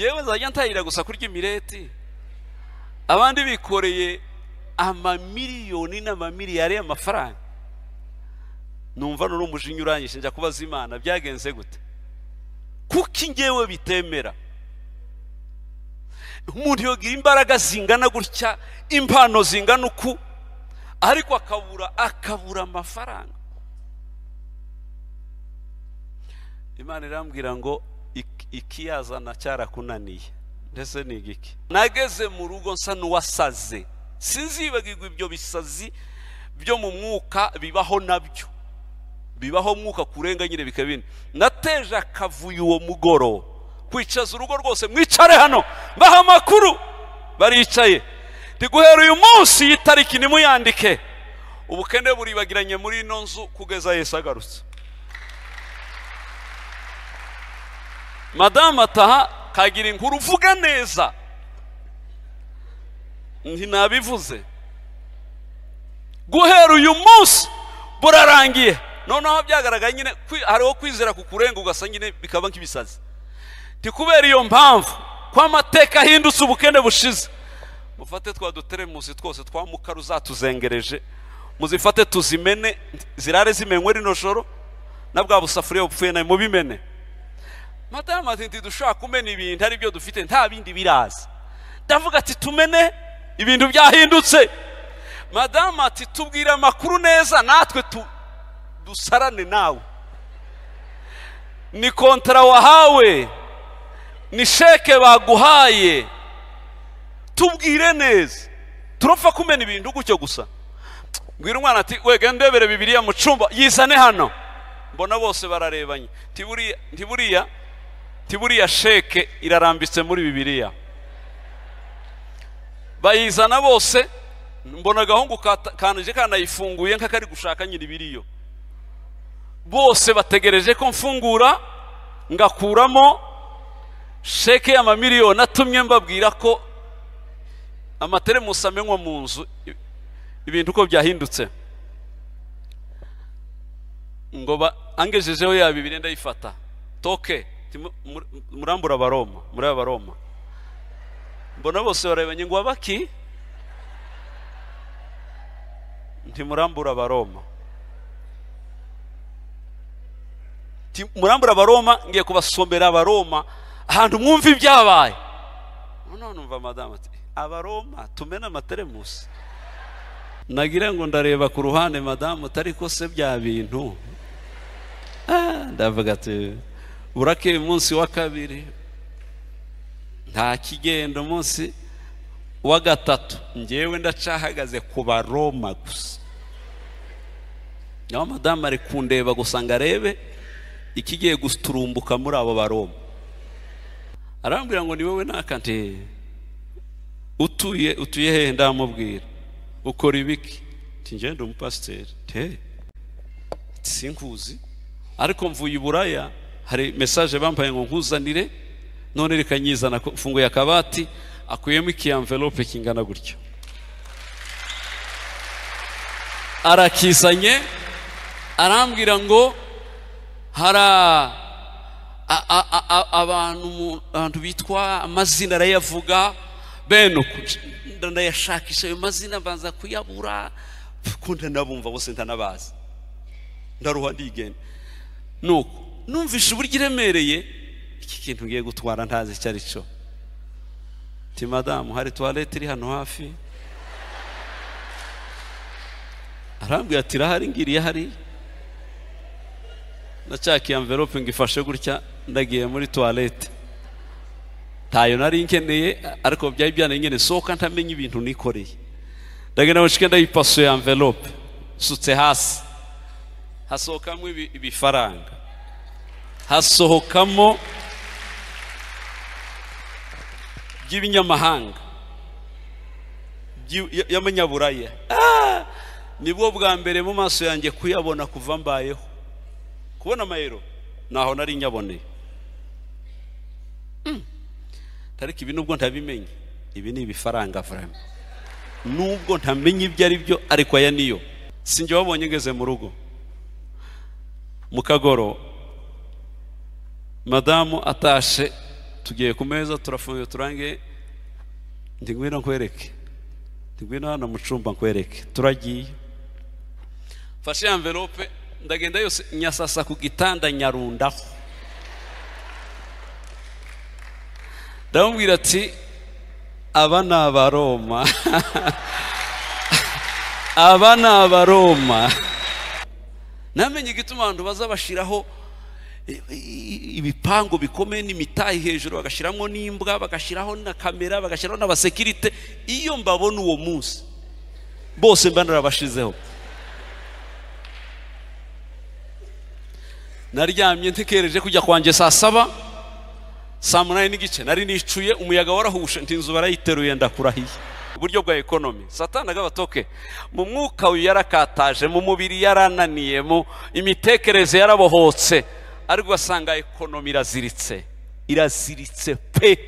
Yewe nzajya ntahira gusa kurya imireti, abandi bikoreye amamiliyoni n'amamiliyari y'amafaranga. Numva nuri umujinya uranyishe, njya kubaza Imana byagenze gute, kuko ingewe bitemera. Umuntu yogira imbaraga zingana gutya, impano zingana uku, ariko akabura amafaranga. Imana irambwira ngo ikiyazana cyarakunaniye, ndetse ni igiki. Nageze mu rugo nsa n'uwasaze, sinzibagirwa ibyo bisazi byo mu mwuka bibaho nabyo, bibaho mwuka kurenga nyine bikabine. Nateje akavuyo uwo mugoroba, kwicaza urugo rwose, mwicare hano mbaha amakuru. Baricaye, guhera uyu munsi y'itariki nimuyandike, ubukene buribagiranye muri ino nzu kugeza Yesu agarutse. Madamu ataha kagira inkuru uvuga neza, ntinabivuze. Guhera uyu munsi burarangiye. Noneho byagaragaye nyine hariho kwizera kukurenga ugasa nyine bikaba nk'ibisazi. Kubera iyo mpamvu ko amateka ahindutse, ubukene bushize, mufate twa duteremusi twose twa mukaru zatuzengereje, muzifate tuzimene, zirare zimenywe rino joro, na bwa busafuriya bupfuye nayo mubimene. Madamu ati ntidushobora kumena ibintu ari byo dufite, nta bindi biraza. Ndavuga ati tumene, ibintu byahindutse. Madamu ati tubwire amakuru neza natwe dusarane nawe. Ni kontara wahawe, ni sheke baguhaye, tubwire neza. Turapfa kumena ibintu gutyo gusa. Mbwira umwana ati wege ndebere Bibiliya mu cumba, yizane hano. Mbona bose bararebanye, ntiburiya sheke irarambitse muri Bibiliya. Bayizana bose, mbona agahungu kanje kanayifunguye nk'akari gushaka nyiri biriyo. Bose bategereje ko mfungura ngakuramo sheke y'amamiliyoni atumye mbabwira ko amateremusi amenywa mu nzu, ibintu uko byahindutse. Ngo angejejeho ya Bibiliya ndayifata, toke murambura Abaroma, muri Abaroma. Mbona bose barebanye ngo abaki, ntimurambura Abaroma, murambura Abaroma, ngiye kubasomera Abaroma ahantu mwumva ibyabaye. None numva madamu ati Abaroma tumena amateremusi. Nagira ngo ndareba ku ruhande madamu ariko se bya bintu. Ndavuga ati burakeye umunsi wa kabiri nta kigendo, umunsi wa gatatu ngewe ndacahagaze ku Baroma gusa. Naho madamu ari kundeba gusa ngo arebe ikigiye guturumbuka muri abo Baroma. Arambwira ngo ni wowe nakante utuye hehe? Ndamubwira ukora ibiki? Ati ngende umupasiteri. Te sinkuzi, ariko mvuye Iburaya, hari message bampaye ngo nkuzanire, none reka nyizana. Mfunguye akabati, akuyemo iki envelope kingana gutyo, arakizanye, arambwira ngo hari abantu bitwa amazina arayavuga bene uko. Ndayashakisha ayo mazina mbanza kuyabura, kuko ndanabumva bose ntanabazi, ndaruha ndigenda. Nuko numvishe uburyo iremereye iki kintu ngiye gutwara ntazi icyo ari cyo. Ti madamu hari toilette iri hano hafi? Arambwira ati irahari, ngiriye hari. Nacakiye envelope ngifashe gutya, ndagiye muri toilette. Tayo nari nkeneye, ariko byari byananye soka ntamenye ibintu nikoreye. Ndagenda mushike ndayipasuye envelope, sutse hasi, hasohokamo ibifaranga, hasohokamo by'ibinyamahanga y'amanyaburaya. Nibwo bwa mbere mu maso yanjye kuyabona kuva mbayeho. Kubona amayero naho nari nyaboneye. Ariko ibi nubwo ntabimenye, ibi ni ibifaranga vraiment. Nubwo ntamenye ibyo ari byo, ariko aya niyo. Sinjye wabonye ngeze mu rugo mu kagoro, madamu atashe Tugiye ku meza, turafunguye, turangiye. Ndi ngwino nkwereke, ndi ngwino hano mu cumba nkwereke. Turagiye, mfashe envelope, ndagenda yose nyasasa ku gitanda, nyarundaho. Ndamubwira ati aba ni Abaroma, aba ni Abaroma. Namenye igituma abantu bazabashiraho ibipango bikomeye n'imitayi hejuru, bagashyiramo n'imbwa, bagashyiraho na kamera, bagashyiraho n'abasekirite. Iyo mbabona uwo munsi bose mba narabashizeho. Naryamye ntekereje kujya kwanjye saa 7, saa 8:15 nari nicuye, umuyaga warahushe, nti inzu barayiteruye, ndakurahiye. Uburyo bwa economy Satani agabatoke mu mwuka yarakataje, mu mubiri yarananiye, mu imitekerereze yarabohotse, ariko ugasanga economy iraziritse, iraziritse pe.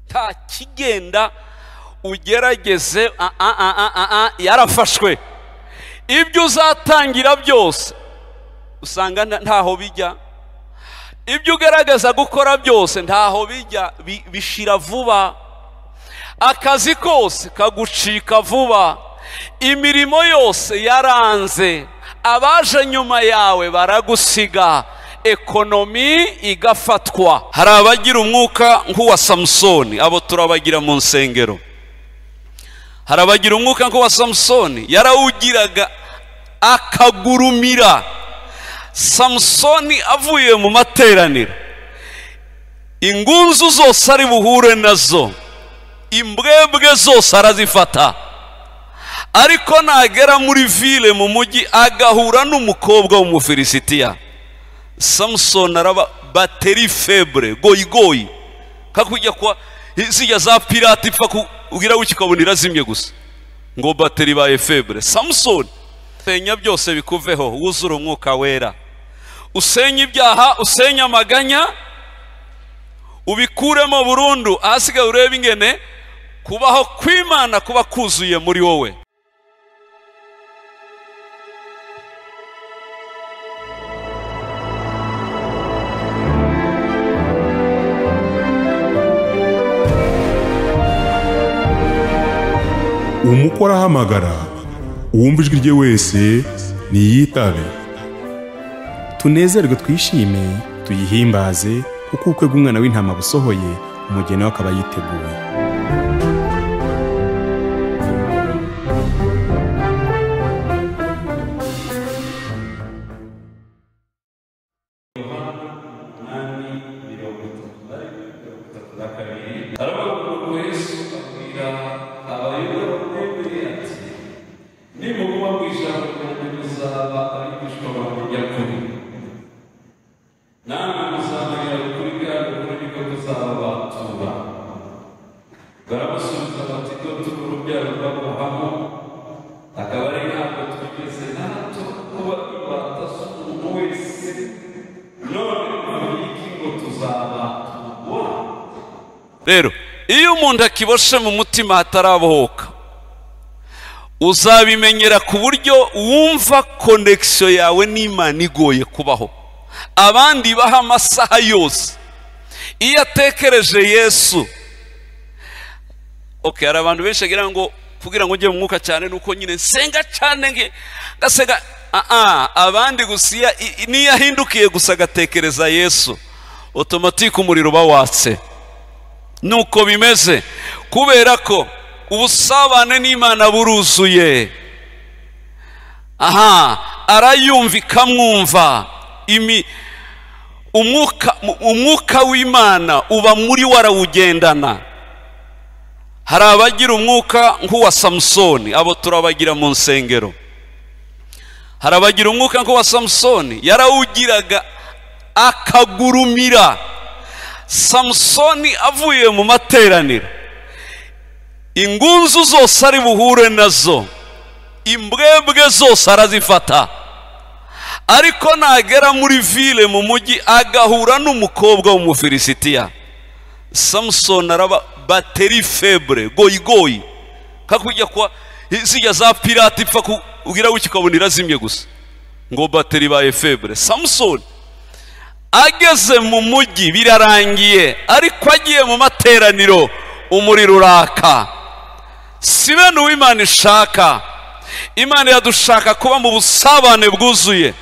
Nta kigenda, ugerageze yarafashwe. Ibyo uzatangira byose usanga ntaho bijya, ibyo ugaragaza gukora byose ntaho bijya, bishira vuba. Akazi kose kagucika vuba, imirimo yose yaranze, abaje nyuma yawe baragusiga, ekonomi igafatwa. Hari abagira umwuka nk'uwa Samusoni, abo turabagira mu nsengero. Hari abagira umwuka nk'uwa Samusoni, yarawugiraga akagurumira. Samusoni avuye mu materaniro, ingunzu zose ari buhure nazo, imbwebwe zose arazifata, ariko nagera muri ville mu mujyi agahura n'umukobwa w'Umufilisitiya, Samusoni araba bateri febre, goyigoyi, kakujya kwa zijya za pirate ipfa kugira ukikabona irazimye gusa ngo bateri baye febre. Samusoni senya byose bikuveho, wuzure umwuka wera, usenye ibyaha, usenye amaganya, ubikuremo burundu. Ahasigaye urebe ingene kubaho kw'Imana kuba kuzuye muri wowe. Umukora ahamagara, uwumva ijwi rye wese niyitabe. Tunezerwe, twishime, tuyihimbaze, kuko ubukwe bw'umwana w'intama busohoye, umugeni we akaba yiteguye. Rero iyo umuntu akiboshe mu mutima hatarabohoka, uzabimenyera ku buryo wumva connection yawe n'Imana igoye kubaho. Abandi baha amasaha yose iyo atekereje Yesu. Okay, hari abantu benshi agira ngo kugira ngo njye mu mwuka cyane nuko nyine nsenga cyane nge gasega. Abandi gusiya niyo ahindukiye gusa agatekereza Yesu, automatique umuriro uba watse. Nuko bimeze kubera ko ubusabane n'Imana buruzuye. Aha arayumva ikamwumva, umwuka w'Imana uba muri warawugendana. Hari abagira umwuka nk'uwa Samusoni, abo turabagira mu nsengero. Hari abagira umwuka nk'uwa Samusoni, yarawugiraga akagurumira. Samusoni avuye mu materaniro, ingunzu zose ari buhure nazo, imbwebwe zose arazifata, ariko nagera muri ville mu mujyi agahura n'umukobwa w'Umufilisitiya, Samusoni araba bateri febre, goyigoyi, kakujya kwa zijya za pirate ipfa kugira ukikabona irazimye gusa ngo bateri baye febre. Samusoni Ageze mu mujyi birarangiye, ariko agiye mu materaniro umuriro uraka. Si bene uw'Imana ishaka. Imana iradushaka kuba mu busabane bwuzuye,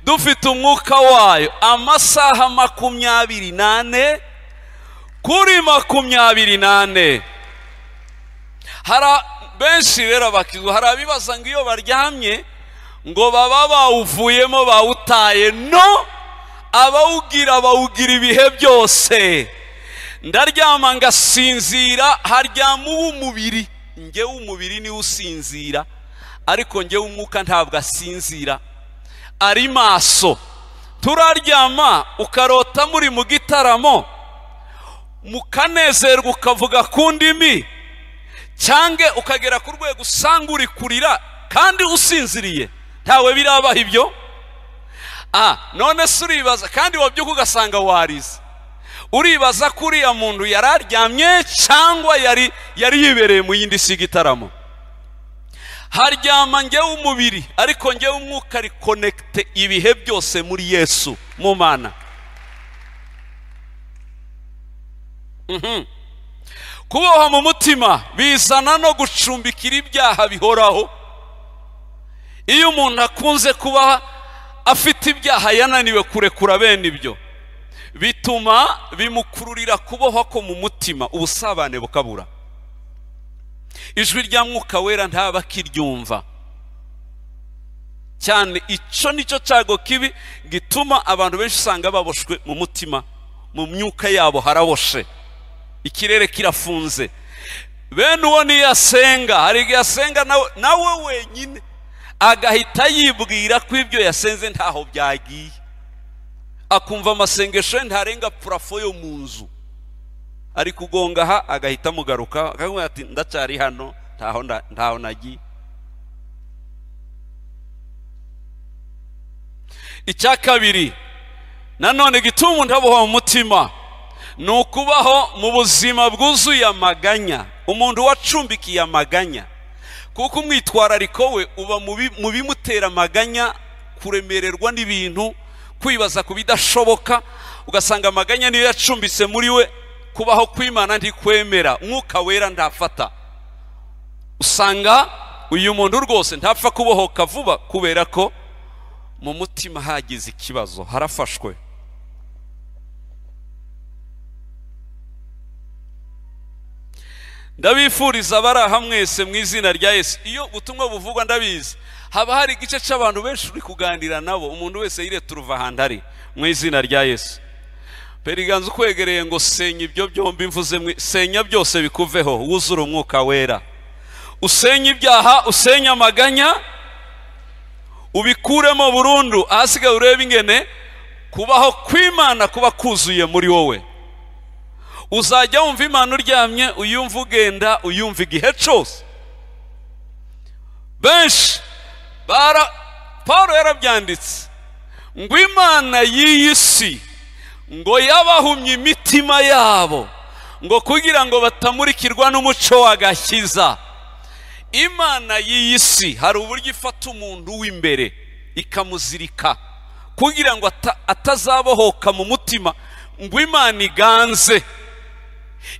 dufite umwuka wayo amasaha 24 kuri 24. Hari benshi rero bakizwa, hari abibaza ngo iyo baryamye ngo baba bawuvuyemo bawutaye. No, abawugira bawugira ibihe byose. Ndaryama ngasinzira, haryama uw'umubiri. Njyewe umubiri niwe usinzira, ariko njyewe umwuka ntabwo asinzira, ari maso. Turaryama ukarota muri mu gitaramo, mukanezerwa ukavuga ku ndimi, cyangwa ukagera ku rwego usanga uri kurira kandi usinziriye. Ntawe birabaho ibyo. None se uribaza, kandi wabyuka ugasanga warize, uribaza ko uriya muntu yari aryamye cyangwa yari yibereye mu yindi si y'igitaramo. Haryama njyewe umubiri, ariko njyewe umwuka ari connecte ibihe byose muri Yesu mu Mana. Kuboha mu mutima bizana no gucumbikira ibyaha bihoraho. Iyo umuntu akunze kuba afite ibyaha yananiwe kurekura bene ibyo, bituma bimukururira kubohwa ko mu mutima, ubusabane bukabura. Ijwi rya Mwuka Wera ntaba akiryumva cyane. Icyo nicyo cyago kibi gituma abantu benshi usanga baboshwe mu mutima, mu myuka yabo haraboshe, ikirere kirafunze. Bene uwo niyo asenga, hari igihe asenga nawe wenyine agahita yibwira ko ibyo yasenze ntaho byagiye, akumva amasengesho ye ntarenga purafo yo mu nzu, ari kugonga aha agahita amugaruka akavuga ati ndacyari hano, ntaho nagiye. Icya kabiri nanone gituma umuntu abohwa mu mutima ni ukubaho mu buzima bwuzuye amaganya. Umuntu wacumbikiye amaganya, kuko umwitwarariko we uba mu bimutera amaganya, kuremererwa n'ibintu, kwibaza ku bidashoboka, ugasanga amaganya niyo yacumbitse muri we. Kubaho kw'Imana ntikwemera, Umwuka Wera ntafata. Usanga uyu muntu rwose ntapfa kubohoka vuba, kubera ko mu mutima hagize ikibazo, harafashwe. Ndabifuriza abari aha mwese mu izina rya Yesu. Iyo ubutumwa buvugwa ndabizi, haba hari igice cy'abantu benshi uri kuganira nabo, umuntu wese yireta uruva ahantu ari mu izina rya Yesu. Periganza ukwegereye ngo senya ibyo byombi mvuze, senya byose bikuveho, wuzure Umwuka Wera. Usenye ibyaha, usenye amaganya, ubikuremo burundu. Ahasigaye urebe ingene kubaho kw'Imana kuba kuzuye muri wowe. Uzajya wumva Imana uryamye, uyumva ugenda, uyumva igihe cyose. Benshi Paulo yarabyanditse ngo Imana y'iyi si ngo yabahumye imitima yabo, ngo kugira ngo batamurikirwa n'umuco w'agakiza. Imana y'iyi si hari uburyo ifata umuntu w'imbere ikamuzirika kugira ngo atazabohoka mu mutima, ngo Imana iganze,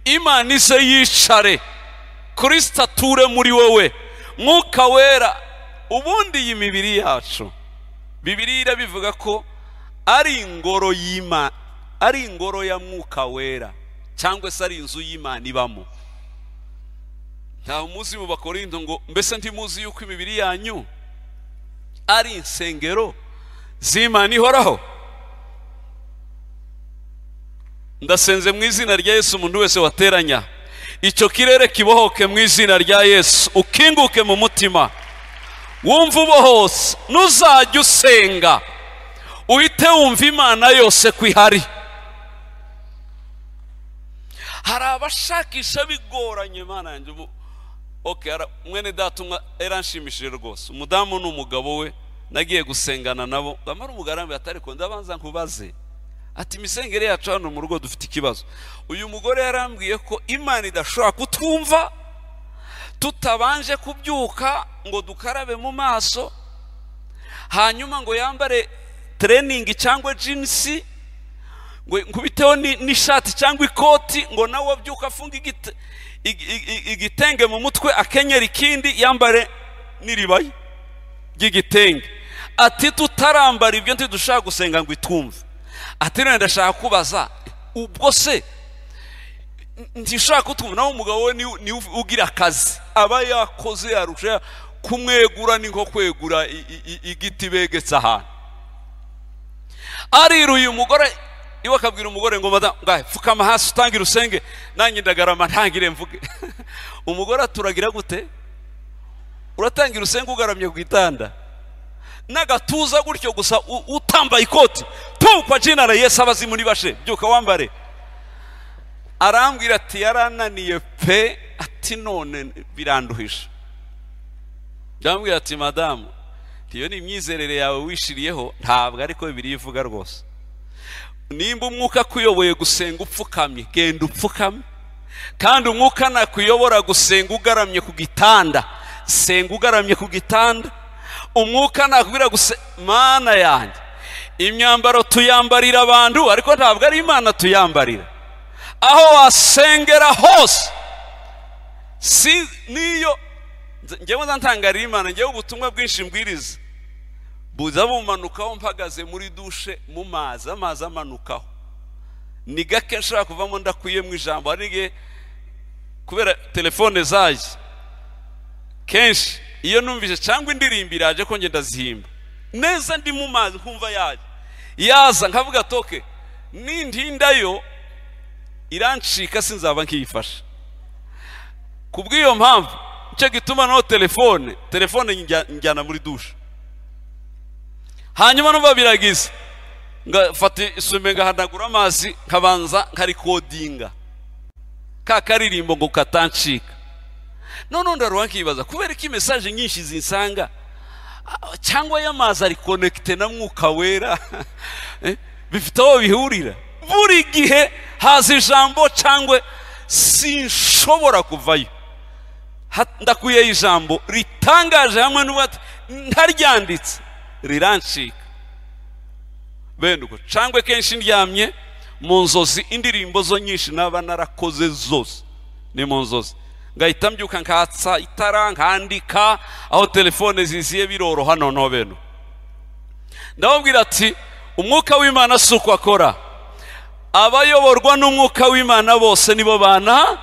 Imana ize yicare, Kristo ature muri wowe, Mwuka Wera. Ubundi iyi mibiri yacu, Bibiliya irabivuga ko ari ingoro y'Imana, ari ingoro ya Mwuka Wera, cyangwa se ari inzu y'Imana ibamo. Nta muzi mu Bakorinto ngo mbese ntimuzi yuko imibiri yanyu ari insengero z'Imana ihoraho? Ndasenze mu izina rya Yesu, umuntu wese wateranya icyo kirere kibohoke mu izina rya Yesu, ukinguke mu mutima, wumva ubohose. Nuzajya usenga uhite wumva Imana yose ko ihari. Hari abashakisha bigoranye. Imana yanjye ubu okay, mwene data umwe yaranshimishije rwose, umudamu n'umugabo we nagiye gusengana nabo, bamara umugarambi atari ko ndabanza nkubaze ati imisengere yacu hano mu rugo dufite ikibazo. Uyu mugore yarambwiye ko Imana idashobora kutwumva tutabanje kubyuka ngo dukarabe mu maso, hanyuma ngo yambare training cyangwa jeans, Ngo nkubiteho n'ishati cyangwa ikoti, ngo nawe abyuka afunga igitenge mu mutwe, akenyera ikindi, yambare n'iribaya ry'igitenge. Ati tutarambara ibyo ntidushaka gusenga ngo itwumve. Ati none ndashaka kubaza, ubwo se ntishaka kutwumva? Nawe umugabo we ni ugira akazi aba yakoze, yarusha kumwegura ni nko kwegura igiti begetse ahantu. Ariruye umugore iwe, akabwira umugore ngo madamu ngahe pfukama hasi utangire usenge, nanjye ndagarama ntangire mvuge. Umugore aturagira gute? Uratangira usenge ugaramye ku gitanda n'agatuza gutyo gusa, utambaye ikoti tu, kwa jina la Yesu abazimu nibashe, byuka wambare. Arambwira ati yarananiye pe, ati none biranduhisha. Ndamubwira ati madamu, iyo ni imyizerere yawe wishiriyeho, ntabwo ariko Bibiliya ivuga rwose. Nimba umwuka akuyoboye gusenga upfukamye, genda upfukamye. Kandi umwuka nakuyobora gusenga ugaramye ku gitanda, senga ugaramye ku gitanda. Umwuka nakubwira gusenga, Mana yanjye, imyambaro tuyambarira abantu, ariko ntabwo ari Imana tuyambarira. Aho wasengera hose, si niyo njyewe ntangarira Imana, njyewe ubutumwa bwinshi mbwiriza buza bumanukaho mpagaze muri dushe mu mazi, amazi amanukaho. Ni gake nshobora kuvamo ndakwiye mu ijambo, hari igihe kubera telefone zaje kenshi iyo numvise cyangwa indirimbo iraje ko ngenda zihimba neza, ndi mu mazi nkumva yaje yaza, nkavuga toke nintindayo irancika sinzaba nkiyifasha. Kubw'iyo mpamvu nicyo gituma no telefone njyana muri dushe. Hanyuma numva biragize, ngafata isume ngahanagura amazi, nkabanza nkarikodinga ka karirimbo ngo katancika. None ndaruha nkibaza kubera ko message nyinshi zinsanga cyangwa y'amazi ari connecté na mwuka wera bifite aho bihurira. Buri gihe haza ijambo cyangwa sinshobora kuvayo, ndakuye ijambo ritangaje hamwe n'ubati ntaryanditse rirancika. Bene uko cyangwa kenshi ndyamye mu nzozi, indirimbo zo nyinshi naba narakoze zose ni mu nzozi, ngahita mbyuka nkatsa itara nkandika aho telefone ziziye biroroha. Noneho bene ndababwira ati umwuka w'Imana si uko akora, abayoborwa n'umwuka w'Imana bose nibo bana.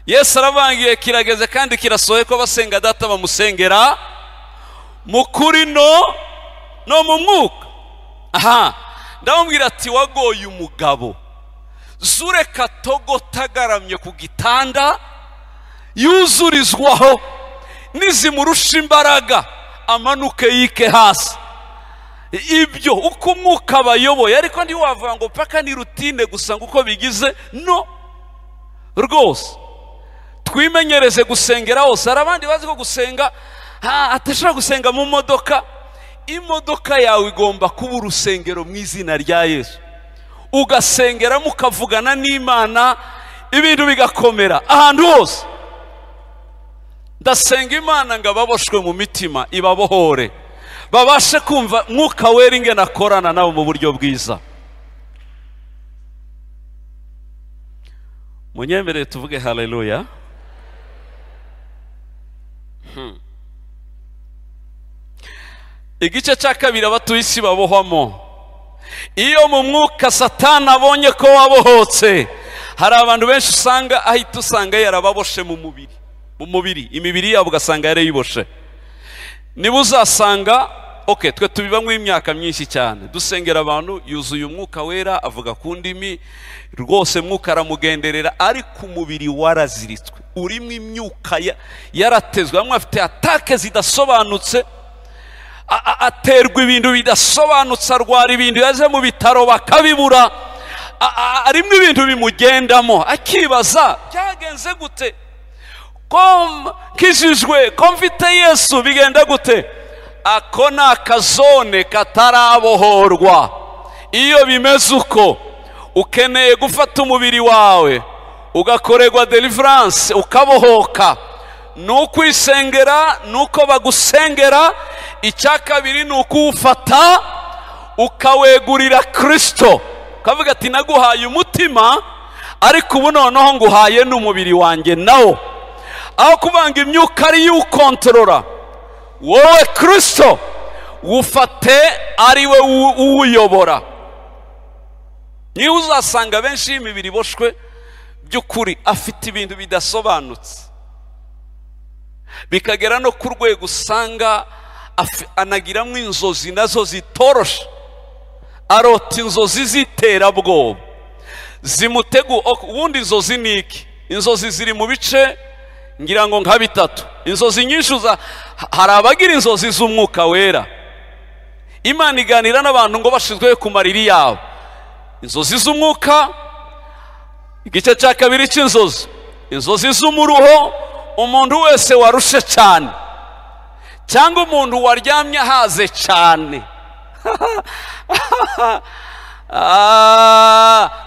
Yesu aravangiye kirageze kandi kirasohoye ko basenga data bamusengera mu kuri no mu mwuka. Aha ndamubwira ati wagoye umugabo, zureka togotagaramye ku gitanda yuzurizwaho nizimurusha imbaraga amanuke yike hasi. Ibyo uko umwuka abayoboye, ariko ntiwavuga ngo paka ni rutine gusa ngo uko bigize no rwose. Twimenyereze gusengera hose. Hari abandi bazi ko gusenga atashobora gusenga mu modoka. Imodoka yawe igomba kuba urusengero mu izina rya Yesu, ugasengeramo ukavugana n'Imana, ibintu bigakomera ahantu hose. Ndasenga Imana ngo ababoshwe mu mitima ibabohore, babashe kumva mwuka wera ingene akorana nabo mu buryo bwiza. Munyemerere tuvuge haleluya. Igice cya kabiri abatuye isi babohwamo. Iyo mu mwuka Satani abonye ko wabohotse, hari abantu benshi usanga ahita usanga yarababoshe mu mubiri, imibiri yabo ugasanga yarayiboshe. Niba uzasanga okay, twe tubibamwe imyaka myinshi cyane dusengera abantu yuzuye umwuka wera, avuga ku ndimi rwose, mwuka aramugenderera, ariko umubiri waraziritswe, urimo imyuka yaratezwe. Bamwe afite atake zidasobanutse, aterwa ibintu bidasobanutse, arwara ibintu yaje mu bitaro bakabibura, arimo ibintu bimugendamo, akibaza byagenze gute, ko nkijijwe, ko mfite Yesu, bigenda gute? Ako ni akazone katarabohorwa. Iyo bimeze uko, ukeneye gufata umubiri wawe ugakorerwa deliverance, ukabohoka. Ni ukwisengera, ni uko bagusengera. Icya kabiri ni ukuwufata ukawegurira Kristo. Kavuga ati naguhaye umutima, ariko ubu noneho nguhaye n'umubiri wanjye nawo. Aho kubanga imyuka ari yukontorora, wowe Kristo wufate ari we uwuyobora. Niba uzasanga benshi y'imibiri iboshwe by'ukuri afite ibintu bidasobanutse, bikagera no ku rwego usanga anagiramo inzozi nazo zitoroshe, arota inzozi z'iterabwoba zimutegu. Ubundi inzozi ni iki? Inzozi ziri mu bice ngira ngo nka bitatu. Inzozi nyinshi hari abagira inzozi z'umwuka wera, Imana iganira n'abantu ngo bashizwe ku mariri yabo. Inzozi z'umwuka, igice cya kabiri cy'inzozi, inzozi z'umuruho, umuntu wese warushe cyane cyangwa umuntu waryamye ahaze cyane.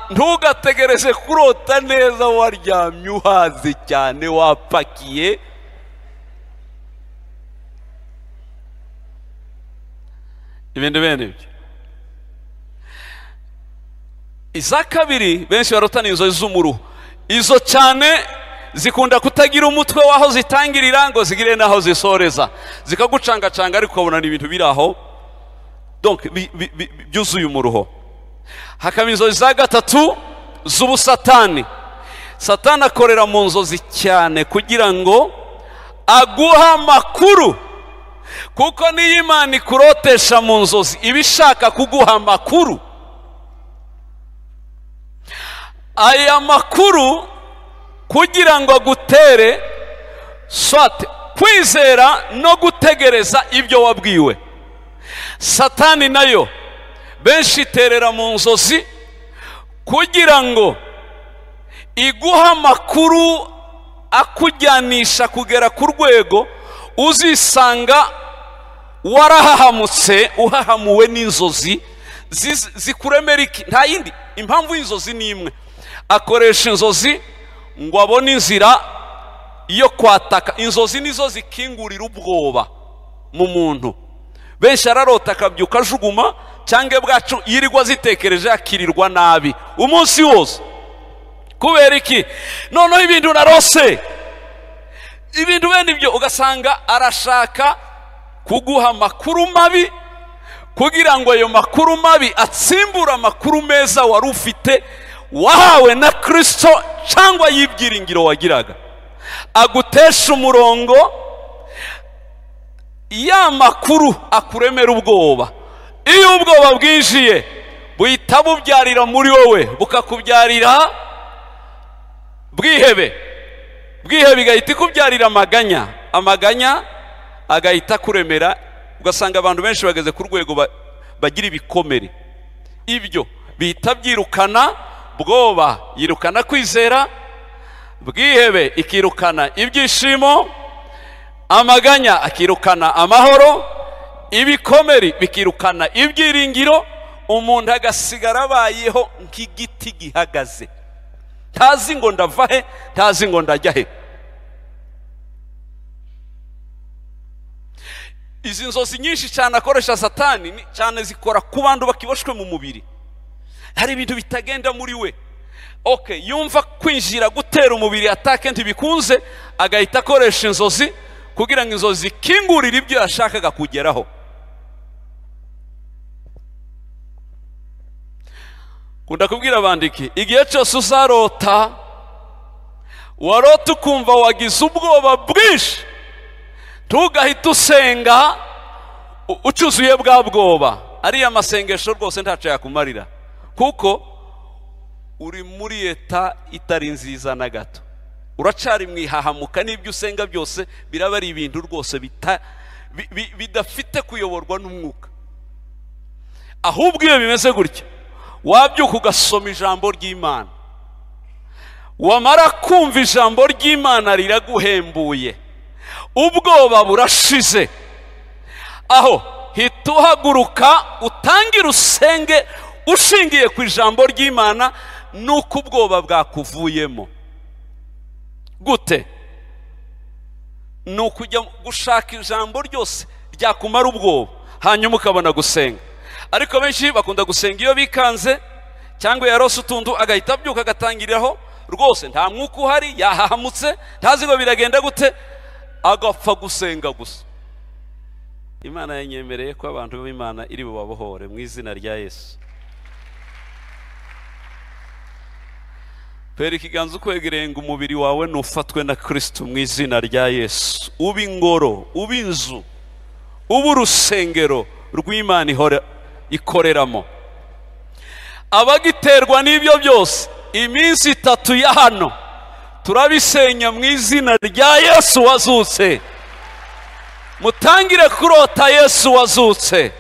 Ntugategereze kurota neza waryamye uhaze cyane wapakiye. Ibintu bene ibyo. Iza kabiri benshi barota ni inzozi z'umuruho. Izo cyane zikunda kutagira umutwe waho zitangirira ngo zigire naho zisoreza, zikagucangacanga ariko ukabona ni ibintu biri aho, donc byuzuye umuruho. Hakaba inzozi za gatatu z'ubusatani. Satani akorera mu nzozi cyane kugira ngo aguha amakuru, kuko niyo Imana ikurotesha mu nzozi iba ishaka kuguha amakuru. Aya makuru kugira ngo agutere swate kwizera no gutegereza ibyo wabwiwe. Satani nayo benshi iterera mu nzozi kugira ngo iguha amakuru akujyanisha kugera ku rwego uzisanga warahahamutse, uhahamuwe n'inzozi zikuremera iki? Nta yindi impamvu y'inzozi ni imwe, akoresha inzozi ngo abone inzira yo kwataka. Inzozi nizo zikingurira ubwoba mu muntu. Benshi ararota akabyuka ajuguma, cyangwa bwacu yirirwa zitekereje akirirwa nabi umunsi wose. Kubera iki? Noneho ibintu narose, ibintu bene ibyo, ugasanga arashaka kuguha amakuru mabi kugira ngo ayo makuru mabi atsimbure amakuru meza wari ufite wahawe na Kristo cyangwa y'ibyiringiro wagiraga, agutesha umurongo. Ya makuru akuremera ubwoba. Iyo ubwoba bwinjiye buhita bubyarira muri wowe, bukakubyarira bwihebe, bwihebe igahita ikubyarira amaganya, amaganya agahita kuremera. Ugasanga abantu benshi bageze ku rwego bagira ibikomere. Ibyo bihita byirukana bwoba, yirukana kwizera, bwihebe ikirukana ibyishimo, amaganya akirukana amahoro, ibikomere bikirukana ibyiringiro. Umuntu agasigara abayeho nk'igiti gihagaze, ntazi ngo ndava he, ntazi ngo ndajya he. Izi nzozi nyinshi cyane akoresha Satani cyane zikora ku bantu bakiboshwe mu mubiri. Hari ibintu bitagenda muri we. Okay, yumva kwinjira gutera umubiri atake ntibikunze, agahita akoresha inzozi kugira ngo inzozi zikingurire ibyo yashakaga kugeraho. Kunda kubwira abandiki, igihe cyose uzarota warota ukumva wagize ubwoba bwinshi, ntugahita usenga ucuzuye bwa bwoba. Ariya masengesho rwose ntaco yakumarira, kuko uri muri eta itari nziza na gato. Uracari mwihahamuka, n'ibyo usenga byose biraba ari ibintu rwose bidafite kuyoborwa n'umwuka. Ahubwo iyo bimeze gutya, wabyuka ugasoma ijambo ry'Imana, wamara kumva ijambo ry'Imana riraguhembuye, ubwoba burashize, aho hita uhaguruka utangire usenge ushingiye ku ijambo ry'Imana, nuko ubwoba bwakuvuyemo. Gute? Ni ukujya gushaka ijambo ryose ryakumara ubwoba, hanyuma ukabona gusenga. Ariko benshi bakunda gusenga iyo bikanze, Cyangwa yarose utuntu agahita abyuka agatangiriraho rwose, nta mwuka uhari, yahahamutse, ntazi ngo biragenda gute, agapfa gusenga gusa. Imana yanyemereye ko abantu b'Imana iri bubabohore mu izina rya Yesu. Pera ikiganza ukwegereye ngo umubiri wawe nufatwe na Kristo mu izina rya Yesu, uba ingoro, uba inzu, uba urusengero rw'Imana ihora ikoreramo. Abagiterwa n'ibyo byose, iminsi 3 ya hano turabisenya mu izina rya Yesu wazutse. Mutangire kurota Yesu wazutse,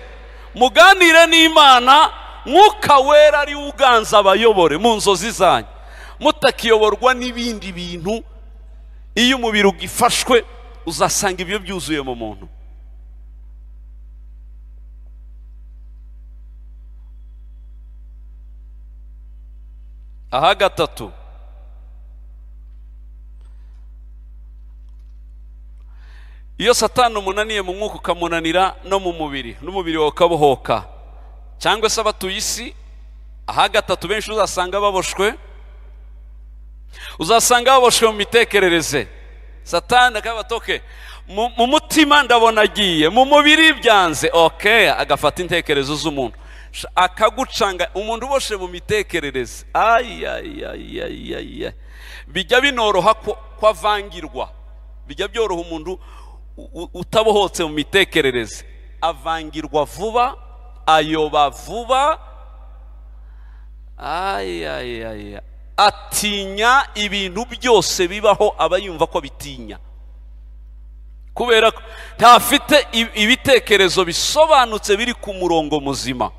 muganire n'Imana, Mwuka Wera ari uganza abayobore mu nzozi zanyu, mutakiyoborwa n'ibindi bintu. Iyo umubiri ugifashwe uzasanga ibyo byuzuye mu muntu. Aha gatatu, iyo Satani umunaniye mu mwuka ukamunanira no mu mubiri, n'umubiri wawe ukabohoka, cyangwa se abatuye isi. Aha gatatu benshi uzasanga baboshwe, uzasanga baboshwe mu mitekerereze. Satani akabatoke mu mutima ndabona agiye, mu mubiri byanze, okay, agafata intekerezo z'umuntu akagucanga. Umuntu uboshe mu mitekerereze, ay, bijya binoroha ko avangirwa, bijya byoroha umuntu utabohotse mu mitekerereze, avangirwa vuba, ayoba vuba, ay, atinya ibintu byose bibaho, aba yumva ko bitinya, kubera ko ntafite ibitekerezo bisobanutse biri ku murongo muzima.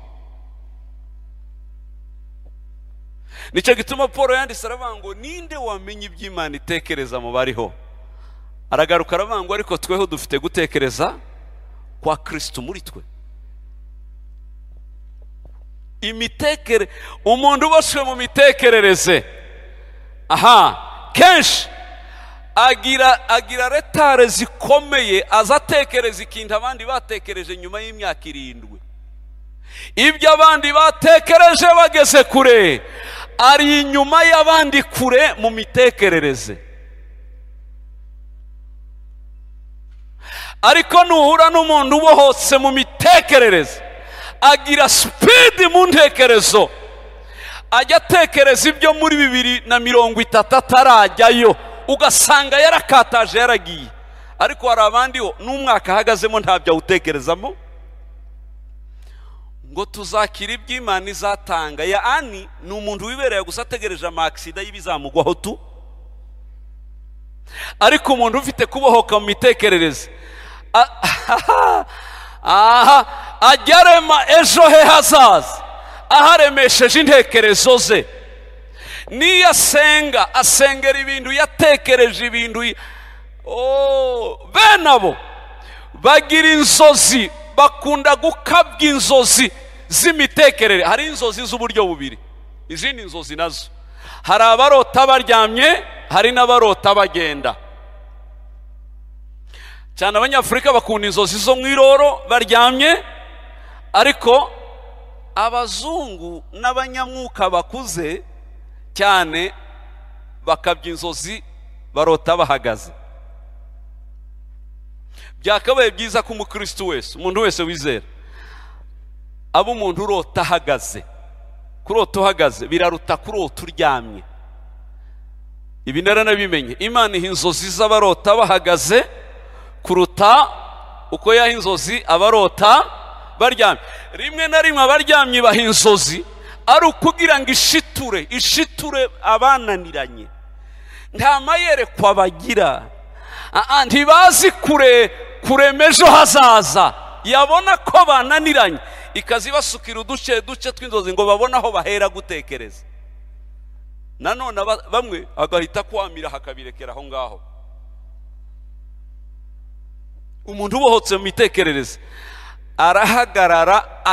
Nicyo gituma Paul yanditse aravuga ngo ninde wamenye iby'Imana itekereza mu bariho? Aragaruka aravuga ngo ariko tweho dufite gutekereza kwa Kristo muri twe. Imitekere, umuntu uboshwe mu mitekerereze, aha kenshi agira retare zikomeye, azatekereza ikintu abandi batekereje nyuma y'imyaka 7. Ibyo abandi batekereje bageze kure, ari inyuma y'abandi kure mu mitekerereze. Ariko nuhura n'umuntu ubohotse mu mitekerereze, agira speed mu ntekerezo, ajya atekereza ibyo muri 2030 atarajyayo, ugasanga yarakataje yaragiye. Ariko hari abandi n'umwaka ahagazemo ntabyo awutekerezamo, ngo tuzakira iby'Imana izatanga. Ya ani ni umuntu wibereye gusa ategereje amaksida y'ibizamugwaho tu. Ariko umuntu ufite kubohoka mu mitekerereze, aha ajya arema ejo he hazaza, aharemesheje intekerezo ze. Niyo asenga, asengera ibintu yatekereje, ibintu bene abo bagira inzozi, bakunda gukabya inzozi z'imitekerere. Hari inzozi z'uburyo bubiri, izindi nzozi nazo hari abarota baryamye, hari n'abarota bagenda. Cyane abanyafurika bakunda inzozi zo mu iroro baryamye, ariko abazungu n'abanyamwuka bakuze cyane bakabya inzozi barota bahagaze. Byakabaye byiza ko umukristo wese, umuntu wese wizera, aba umuntu urota ahagaze. Kurota uhagaze biraruta kurota uryamye. Ibi naranabimenye, Imana iha inzozi z'abarota bahagaze kuruta uko yaha inzozi abarota baryamye. Rimwe na rimwe abaryamye baha inzozi ari ukugira ngo ishiture abananiranye. Nta mayerekwa bagira, ntibazi kure kurema ejo hazaza. Yabona ko bananiranye ikazibasukira uduce duce tw'inzozi ngo babone aho bahera gutekereza. Nanone bamwe agahita kwamira hakabirekera aho ngaho. Umuntu ubohotse mu mitekerereze arahagarara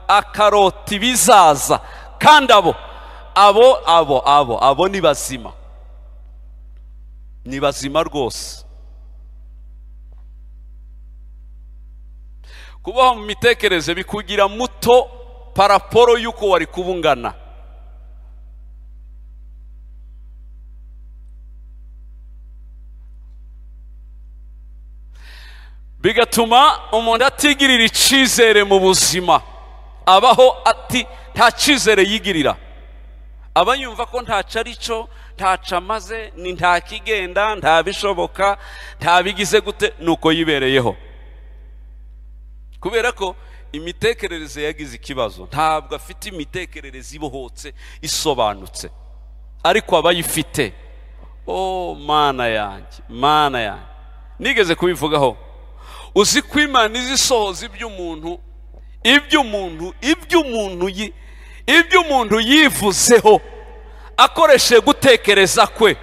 akarota ibizaza, kandi abo abo abo abo abo ni bazima, ni bazima rwose. Kubaho mu mitekerereze bikugira muto paraporo y'uko wari kubungana. Bigatuma umuntu atigirira icyizere mu buzima, abaho ati nta cyizere yigirira, aba yumva ko ntaco ari cyo, ntaco amaze, ni nta kigenda, nta bishoboka, nta bigize gute, nuko yibereyeho. Kubera ko imitekerereze yagize ikibazo, ntabwo afite imitekerereze ibohotse isobanutse, ariko aba ayifite. Oh Mana yanjye, Mana yanjye, nigeze kubivugaho. Uzi ko Imana izisohoza iby'umuntu, iby'umuntu, iby'umuntu, iby'umuntu yivuzeho akoresheje gutekereza kwe,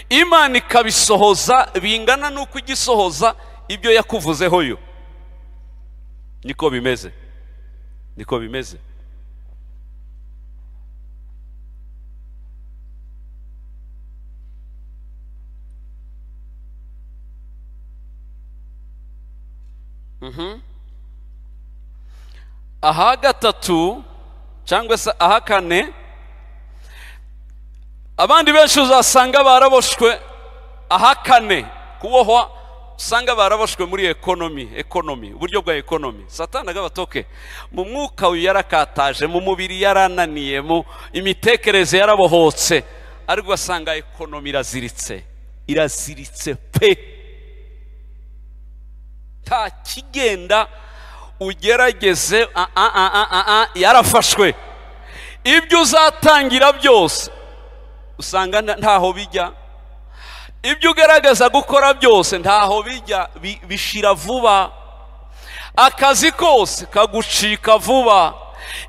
Imana ikabisohoza bingana n'uko igisohoza ibyo yakuvuzeho yo. Niko bimeze, niko bimeze. Aha gatatu cyangwa se aha kane, abandi benshi uzasanga baraboshwe. Aha kane kubohwa, usanga baraboshwe muri ekonomi, uburyo bwa ekonomi. Satani agabatoke mu mwuka yarakataje, mu mubiri yarananiye, mu imitekerereze yarabohotse, ariko ugasanga ekonomi iraziritse, iraziritse pe. Nta kigenda, ugerageze yarafashwe. Ibyo uzatangira byose usanga ntaho bijya, ibyo ugaragaza gukora byose ntaho bijya, bishira vuba, akazi kose kagucika vuba,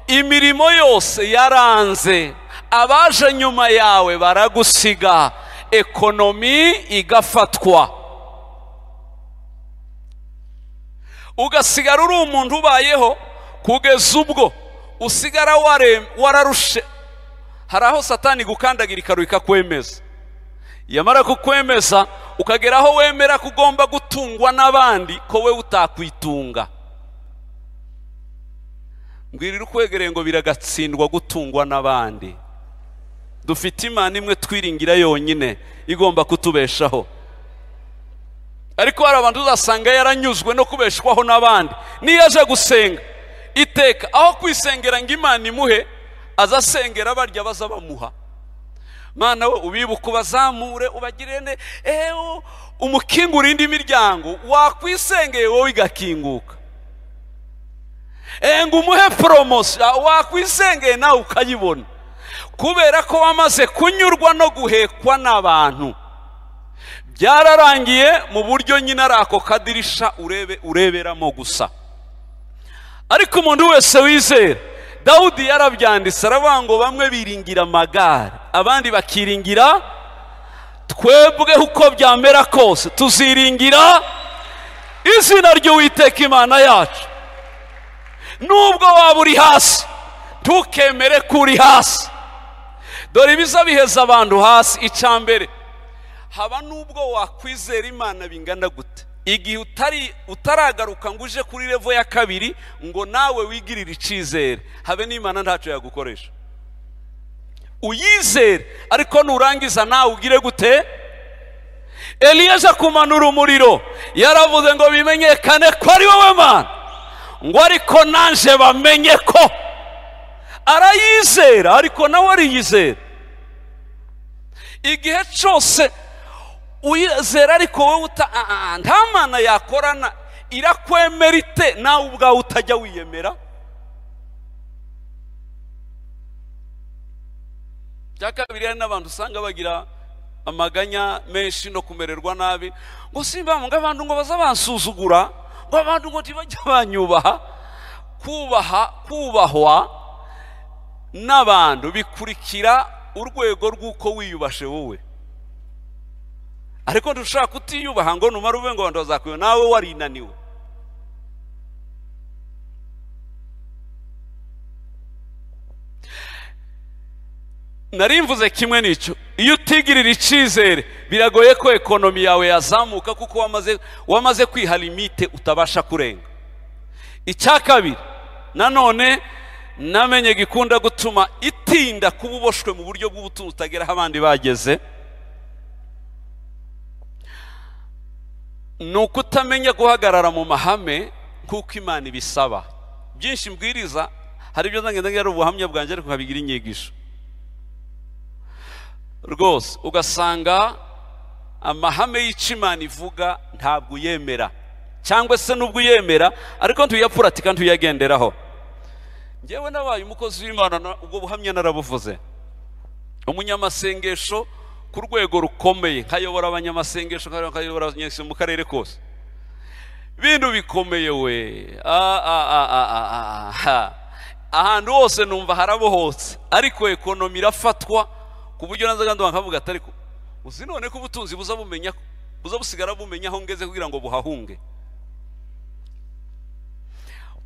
imirimo yose yaranze, abaje nyuma yawe baragusiga, ekonomi igafatwa, ugasigara uri umuntu ubayeho kugeza ubwo usigara wararushe. Hari aho Satani gukandagira ikaruka kwemeza, yamara kukwemeza ukagera aho wemera kugomba gutungwa n'abandi ko we utakwitunga. Mbwirira ukwegereye ngo biragatsindwa gutungwa n'abandi. Dufite Imana imwe twiringira yonyine igomba kutubeshaho. Ariko hari abantu uzasanga yaranyuzwe no kubeshwaho n'abandi. Niyo aje gusenga iteka, aho kwisengera ngo Imana imuhe, azasengera barya baza bamuha. Mana we ubibuka ubazamure ubagirire ne, umukingura indi miryango wakwisengeye wowe igakinguka. Ngo umuhe promotion wakwisengeye nawe ukayibona, kubera ko wamaze kunyurwa no guhekwa n'abantu. Byararangiye mu buryo nyine ari ako kadirisha ureberamo gusa. Ariko umuntu wese wizera, Dawudi yarabyanditse aravuga ngo bamwe biringira amagare, abandi bakiringira twebwe, uko byamera kose tuziringira izina ry'Uwiteka Imana yacu. Nubwo waba uri hasi, ntukemere ko uri hasi. Dore ibiza biheza abantu hasi. Icya mbere, haba nubwo wakwizera Imana bingana gute, igihe utaragaruka ngo uje kuri level ya kabiri ngo nawe wigirire icyizere, habe n'Imana ntacyo yagukoresha. Uyizere, ariko nurangiza nawe ugire gute? Eliya aje kumanura umuriro, yaravuze ngo bimenyekane ko ari wowe Mana, ngo ariko nanje bamenye ko. Arayizera, ariko nawe ariyizera. Igihe cyose uyizera ariko wowe nta Mana yakorana, irakwemera ite nawe ubwawe utajya wiyemera? Cya kabiri, hari n'abantu usanga bagira amaganya menshi no kumererwa nabi, ngo simba ngo abantu ngo baza bansuzugura, ngo abantu ngo ntibajya banyubaha. Kubaha, kubahwa n'abantu bikurikira urwego rw'uko wiyubashe wowe. Ariko ntushaka kutiyubaha ngo numara ube ngo abantu bazakwiba, nawe warinaniwe. Narimvuze kimwe n'icyo, iyo utigirira icyizere biragoye ko ekonomi yawe yazamuka, kuko wamaze kwiha limite utabasha kurenga. Icya kabiri nanone namenye gikunda gutuma itinda kuba uboshwe mu buryo bw'ubutunzi utagera aho abandi bageze, Ni ukutamenya guhagarara mu mahame nk'uko Imana ibisaba. Byinshi mbwiriza hari ibyo nzagenda ngira ubuhamya bwanjye ariko nkabigira inyigisho rwose. Ugasanga amahame y'Imana ivuga ntabwo uyemera, cyangwa se nubwo uyemera ariko ntuyapuratika, ntuyagenderaho. Njyewe nabaye umukozi w'Imana, ubwo buhamya narabuvuze, umunyamasengesho ku rwego rukomeye, nkayobora abanyamasengesho, nkayobora abanyasengesho mu karere kose, bintu bikomeye we. Ahantu hose numva harabohotse, ariko ekonomi irafatwa ku buryo nazaga ndumva nkavuga ati ariko uzi none ko ubutunzi buza bumenya, buza busigara bumenya aho ngeze kugira ngo buhahunge.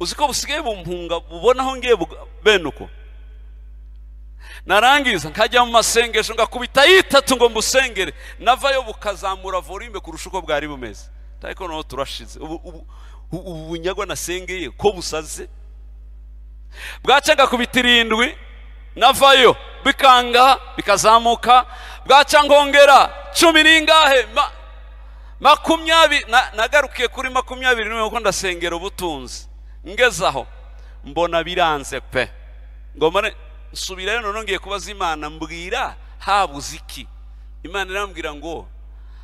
Uzi ko busigaye bumpunga, bubona aho ngiye bene uko. Narangiza nkajya mu masengesho ngakubita yitatu ngo mbusengere, navayo bukazamura volume kurusha uko bwari bumeze. Ariko noneho turashize ubu bunyagwa nasengeye ko busaze. Bwaca ngakubita 7, navayo bikanga bikazamuka. Bwaca ngongera 10 n'ingahe, 20, nagarukiye kuri 21 kuko ndasengera ubutunzi. Ngezaho mbona biranze pe, ngomane nsubirayo none ngiye kubaza Imana, mbwira habuze iki? Imana irambwira ngo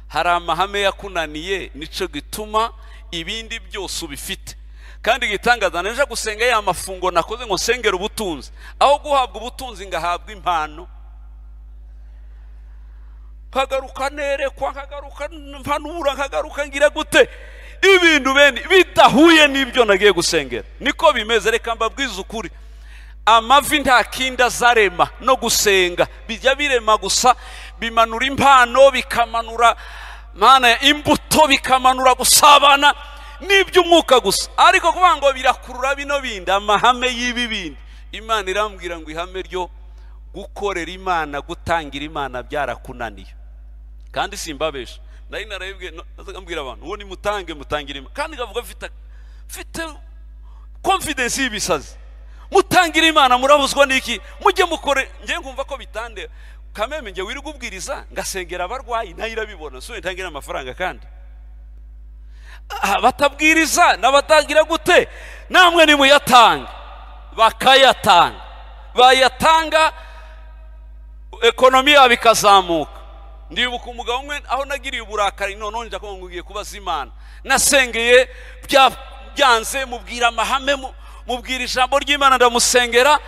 hari amahame yakunaniye, nico gituma ibindi byose ubifite. Kandi gitangaza, naje gusenga ya mafungo nakoze ngo nsengere ubutunzi, aho guhabwa ubutunzi ngahabwa impano. Nkagaruka nerekwa, nkagaruka mpanura, nkagaruka ngira gute, ibintu bene bidahuye n'ibyo nagiye gusengera. Niko bimeze. Reka mbabwize ukuri, amavi nta kindi azarema no gusenga bijya birema gusa, bimanura impano, bikamanura mana imbuto, bikamanura gusabana n'iby'umwuka gusa. Ariko kuvuga ngo birakurura bino bindi, amahame y'ibi bindi, Imana irambwira ngo ihame ryo gukorera Imana, gutangira Imana byarakunaniye. Kandi simbabesha, nari narayibwiye, nazaga mbwira abantu ngo nimutange, mutangire Imana, kandi ngavuga mfite confidence y'ibisazi. Mutangira Imana murabuzwa n'iki? Mujye mukore. Ngiye nkumva ko bitande kameme, ngiye wirirwa ubwiriza ngasengera abarwayi nayo irabibona, so ntangira amafaranga. Kandi batabwiriza n'abatagira gute, namwe nimuyatanga. Bakayatanga, bayatanga, ekonomi yabo ikazamuka. Ndibuka umugabo umwe aho nagiriye uburakari, none nja ko ngiye kubaza Imana, nasengeye byanze, mubwira amahame, mubwira ijambo ry'Imana, ndamusengera,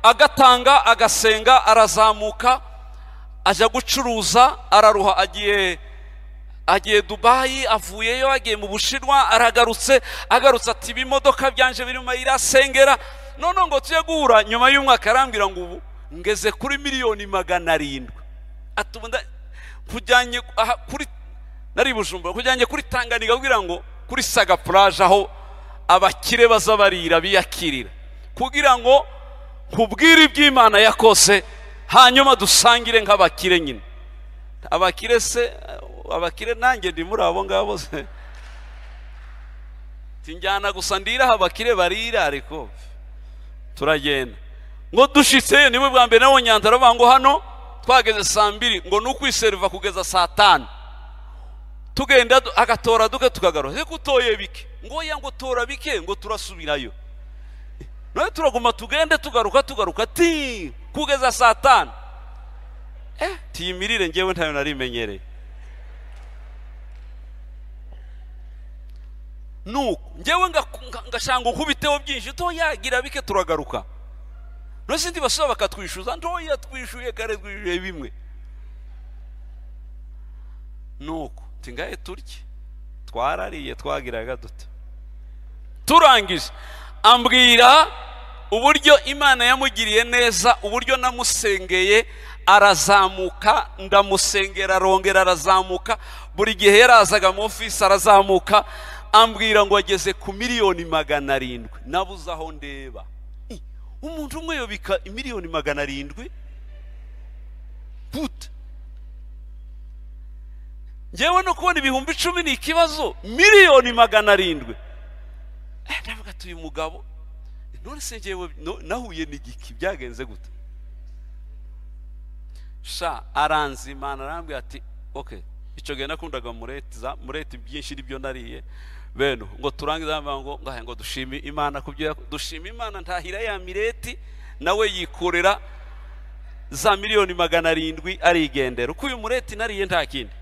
agatanga, agasenga, arazamuka, aja gucuruza, araruha, agiye Dubai, avuyeyo agiye mu Bushinwa, aragarutse, agarutse ati ibimodoka byanje biri mu mayira, asengera. None ngo tuye guhura nyuma y'umwaka, arambwira ngo ubu ngeze kuri 700,000,000. Ati ubu kujyanye kuri nari Bujumbura, kujyanye kuri Tanganyika kugira ngo kuri Saga Plage aho abakire bazabarira biyakirira, kugira ngo nkubwire iby'Imana yakose, hanyuma dusangire nk'abakire nyine. Abakire se, abakire nanjye ndi muri abo ngabo se, tinjyana gusa ndira abakire barira, ariko turagenda. Ngo dushitse niwe bwa mbere nabonye Nyantara ngo hano twageze saa 2, ngo nukwiserva kugeza saa 5, tugenda agatora duke tukagaruka. Reka utoye bike, ngo ya ngo tora bike, ngo turasubirayo. None turaguma tugende tugaruka tugaruka ti kugeza saa 5. Tiyimirire ngewe ntayo narimenyereye. Nuko ngewe ngashanga ukubiteho byinshi, to yagira bike turagaruka. None sindi basaba bakatwishuza, ntoya twishuye kare, twishuye bimwe. Nuko tingaye turye, twarariye twagiraga dute. Turangije ambwira uburyo Imana yamugiriye neza, uburyo namusengeye arazamuka, ndamusengera arongera arazamuka, buri gihe yarazaga mu office arazamuka, ambwira ngo ageze ku 700,000,000. Nabuze aho ndeba. Umuntu umwe yobika 700,000,000 gute? Ngewe no kubona 10,000 ni ikibazo, 700,000,000. Ndavuga ati uyu mugabo none se ngewe nahuye n'igiki, byagenze gute? Sha aranzimana arambwira ati okay, Icyo gihe nakundaga mureti, za mureti byinshi nibyo nariye. Beno ngo turangize ngo ngahe ngo dushime Imana kubyo dushime Imana, ntahira ya mireti nawe yikorera za 700,000,000 arigendera. Uko uyu mureti nariye nta kindi.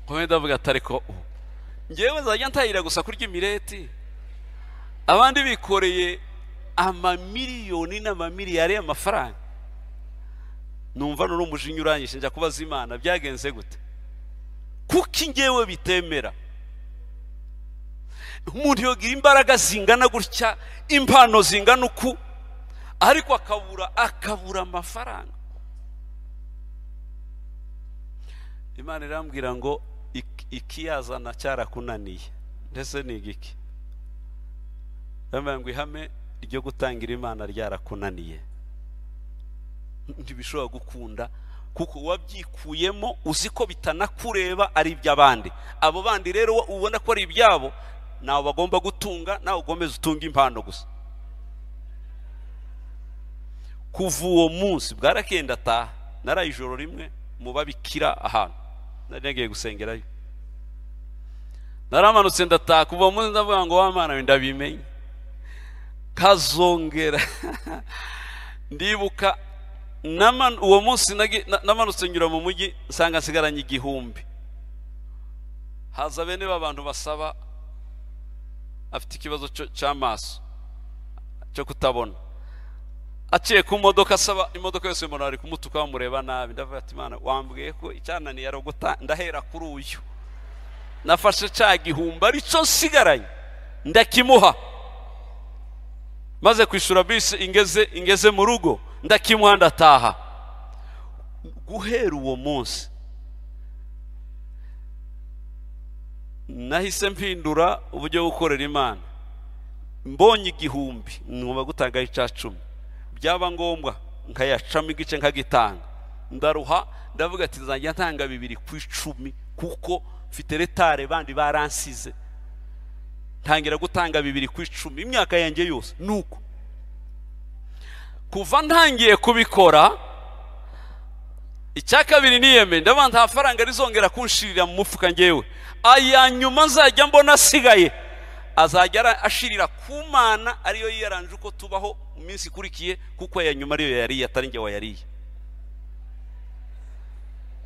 Komenda ndavuga atariko ngewe nzajya ntahira gusa kurya imireti, abandi bikoreye amamiliyoni n'amamiliyari y'amafaranga. Numva none umujinya uranyishe, njya kubaza Imana byagenze gute, kuki ngewe bitemera? Umuntu yogira imbaraga zingana gutya, impano zingana uku, ariko akabura amafaranga. Imana irambwira ngo ikiyazana cyarakunaniye, ndetse ni igiki? Ndamubwira ngo ihame ryo gutangira Imana ryarakunaniye, ntibishobora gukunda kuko wabyikuyemo uzi ko bitanakureba ari iby'abandi. Abo bandi rero ubona ko ari ibyabo, nawe bagomba gutunga, nawe ugomeza utunga impano gusa. Kuva uwo munsi bwarakenda ataha, naraye ijoro rimwe mu babikira ahantu nari nagiye gusengerayo, naramanutse ndataha. Kuva uwo munsi ndavuga ngo wa Mana ndabimenye, kazongera. Ndibuka uwo munsi namanutse nyura mu mujyi nsanga nsigaranye 1000. Haza bene b'abantu basaba, afite ikibazo cy'amaso cyo kutabona, aciye ku modoka asaba imodoka yose mbona ari kumutuka bamureba nabi. Ndavuga ati Imana wambwiye ko icyananiye ari uguta, ndahera kuri uyu. Nafashe cya 1000 aricyo nsigaranye ndakimuha. Maze kwishura bisi ingeze mu rugo ndakimuha ndataha. Guhera uwo munsi nahise mpindura uburyo bwo gukorera Imana. Mbonye 1000 ngomba gutanga 10, byaba ngombwa nkayacamo igice nkagitanga. Ndaruha ndavuga ati nzajya ntanga 2 ku 10 kuko mfite retare bandi baransize. Ntangira gutanga 2 ku 10 imyaka yanjye yose. Nuko kuva ntangiye kubikora, icya kabiri niyeme ndabona nta faranga rizongera kunshirira mu mufuka ngewe. Aya nyuma nzajya mbona asigaye azajya ashirira ku Mana, ariyo yiyaranje uko tubaho mu minsi ikurikiye, kuko aya nyuma ariyo yariye atari nge wayariye.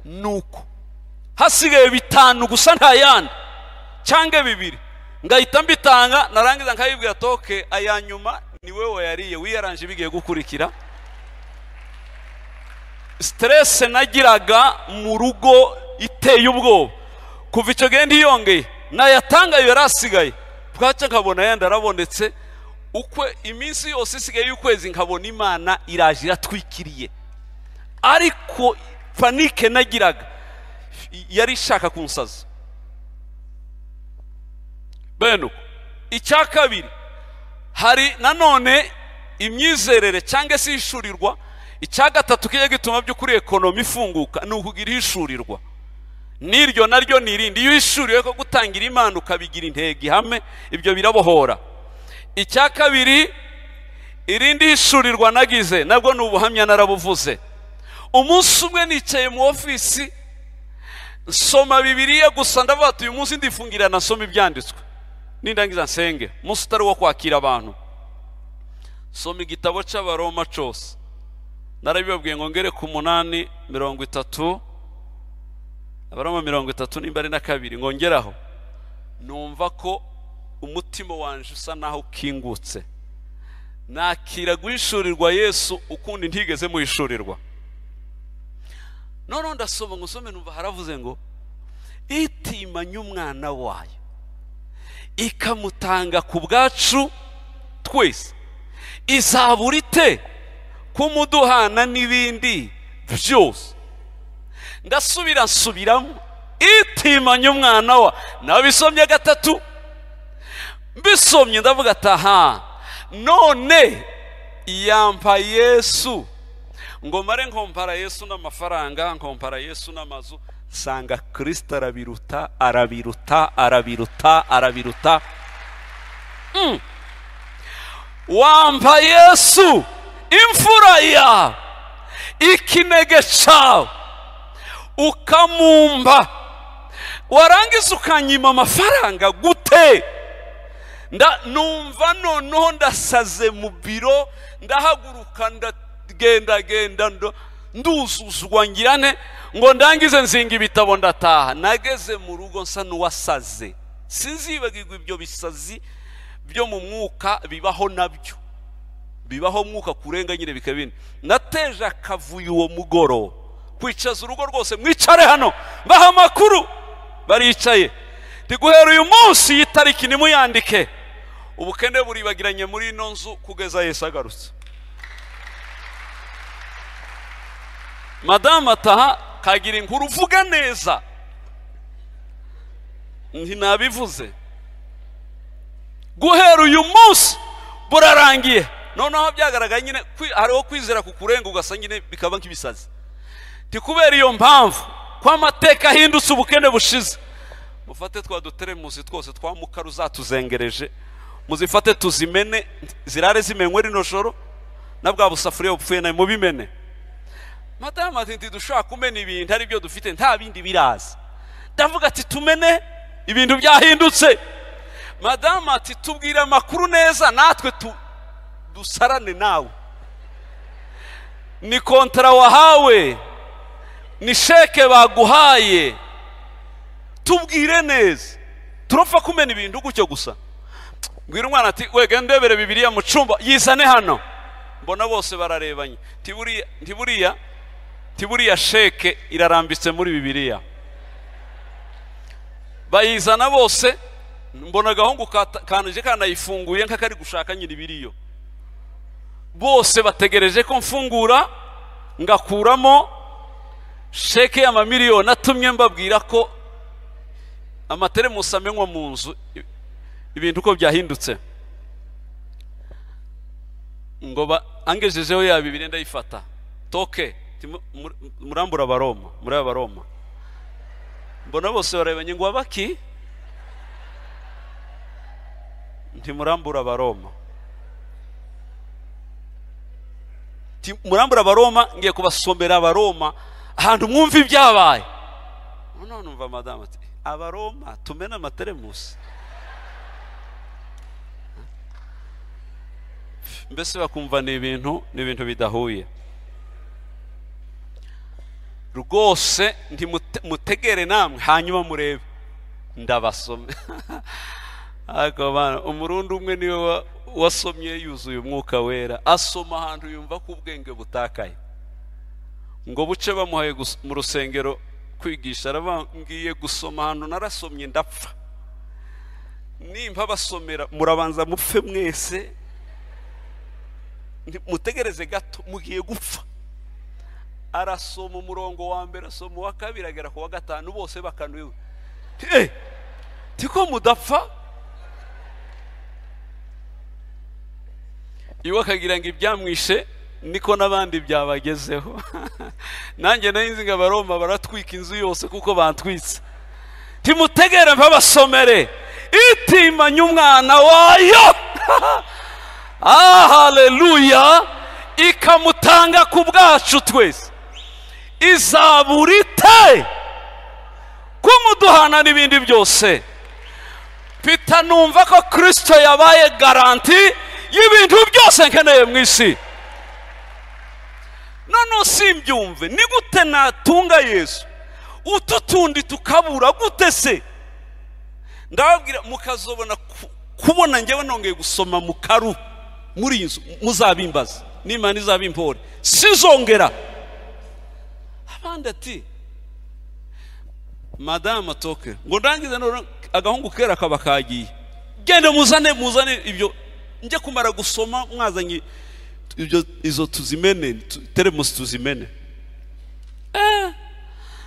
Nuko hasigaye 5 gusa nta yandi cyangwa 2, ngahita mbitanga, narangiza nkabibwira toke aya nyuma ni wewe wayariye, wiyaranje bigiye gukurikira. Stress nagiraga mu rugo iteye ubwoba. Kuva icyo gihe ntiyongeye, nayatanga yarasigaye, bwacya nkabona yandi arabonetse. Ukwe iminsi yose isigaye y'ukwezi nkabona Imana iraje iratwikiriye. Ariko panike nagiraga yari ishaka kunsaza. Beno icya kabiri, hari nanone imyizerere cyangwa se ishurirwa. Icya gatatu kijya gituma by'ukuri ekonomi ifunguka ni ukugira ishurirwa. Niryo naryo nirindi, iyo ishuriwe ko gutangira Imana ukabigira intego ihame, ibyo birabohora. Icya kabiri, irindi ishurirwa nagize nabwo ni ubuhamya narabuvuze. Umunsi umwe nicaye mu ofisi nsoma Bibiliya gusa, ndavuga ati uyu munsi ndifungira nasoma ibyanditswe nindangiza nsenge, umunsi utari wo kwakira abantu. Soma igitabo cy'Abaroma cyose, narabibabwiye ngo ngere ku 8:30, Abaroma 32 nimba ari na 2 ngongeraho. Numva ko umutima wanje usa naho ukingutse, nakira guhishurirwa Yesu ukundi ntigeze muhishurirwa. None ndasoma ngo usome, numva haravuze ngo itimanye umwana wayo ikamutanga ku bwacu twese, izabura ite kumuduhana n'ibindi byose? Ndasubira nsubiramo, itimanye umwana wa, nabisomye 3, mbisomye ndavuga ati aha none yampa Yesu ngo mare nkompara Yesu n'amafaranga, nkompara Yesu n'amazu, sanga Kristo arabiruta, arabiruta, arabiruta, arabiruta. Wampa Yesu imfura yawe, ikinege cyawe, ukamumba, warangiza ukanyima amafaranga gute? Numva noneho ndasaze mu biro, ndahaguruka ndagenda genda nduzuzwa ngirane ngo ndangize nzinga ibitabo ndataha. Nageze mu rugo nsa n'uwasaze. Sinzibagirwa ibyo bisazi byo mu mwuka bibaho nabyo, bibaho mwuka kurenga nyine bikabine. Nateje akavuyo uwo mugoro kwicaza urugo rwose, mwicare hano baha amakuru. Baricaye. Guhera uyu munsi y'itariki nimuyandike, ubukene buribagiranye muri ino nzu kugeza Yesu agarutse. Madamu ataha kagira inkuru uvuga neza, ntinabivuze. Guhera uyu munsi burarangiye. Noneho byagaragaye nyine hariho kwizera kukurenga ugasa nyine bikaba nk'ibisazi. Kubera iyo mpamvu ko amateka ahindutse ubukene bushize, mufate twa duteremusi twose twa mukaru zatuzengereje, muzifate tuzimene, zirare zimenywe rino joro, na bwa busafuriya bupfuye nayo mubimene. Madamu ati ntidushobora kumena ibintu ari byo dufite, nta bindi biraza. Ndavuga ati tumene, ibintu byahindutse. Madamu ati tubwire amakuru neza natwe dusarane nawe. Ni kontara wahawe, ni sheke baguhaye, tubwire neza. Turapfa kumena ibintu gutyo gusa. Mbwira umwana ati wege ndebere Bibiliya mu cumba, yizane hano. Mbona bose bararebanye. Tiburiya sheke irarambitse muri Bibiliya. Bayizana bose, mbona agahungu kanije kanayifunguye nk'akari gushaka nyiri biriyo. Bose bategereje ko mfungura ngakuramo sheke y'amamiliyoni atumye mbabwira ko amateremusi amenywa mu nzu, ibintu uko byahindutse. Ngo angejejeho ya Bibiliya ndayifata. Toke murambura Abaroma, muri Abaroma. Mbona bose barebanye ngo abaki? Ntimurambura Abaroma. Murambura Abaroma, ngiye kubasomera Abaroma ahantu mwumva ibyabaye. None numva madamu ati Abaroma tumena amateremusi. Mbese bakumva ni ibintu bidahuye. Rwose ntimutegere namwe hanyuma murebe ndabasome. Ariko bana umurundi umwe niwe wasomye yuzuye umwuka wera, asoma ahantu yumva ko ubwenge butakaye. Ngo buce bamuhaye mu rusengero kwigisha, arababwiye gusoma ahantu narasomye ndapfa. Nimba basomera murabanza mupfe mwese, mutegereze gato mugiye gupfa. Arasoma umurongo wa mbere, asoma uwa kabiri, agera ku wa gatanu, bose bakanuye. Tiko mudapfa? Iwe akagira ngo ibyamwishe niko n'abandi byabagezeho. Nanjye nari ngo Abaroma baratwika inzu yose kuko bantwitse. Timutegere mpabasomere itimanye umwana wayo. Ah, haleluya! Ikamutanga ku bwacu twese. Izabura ite kumuduhana n'ibindi byose? Pita numva ko Kristo yabaye garanti y'ibintu byose nkeneye mu isi. None simbyumve, ni gute natunga Yesu utu tundi tukabura gute se? Ndababwira mukazobona kubona ngewe nongeye gusoma mukaru muri inzu, muzabimbaza n'Imana izabimpore, sizongera. Abandi ati madamu atoke ngo ndangize none agahungu kera kaba kagiye, genda muzane ibyo njye kumara gusoma, mwazanye ibyo izo tuzimene, teremusi tuzimene.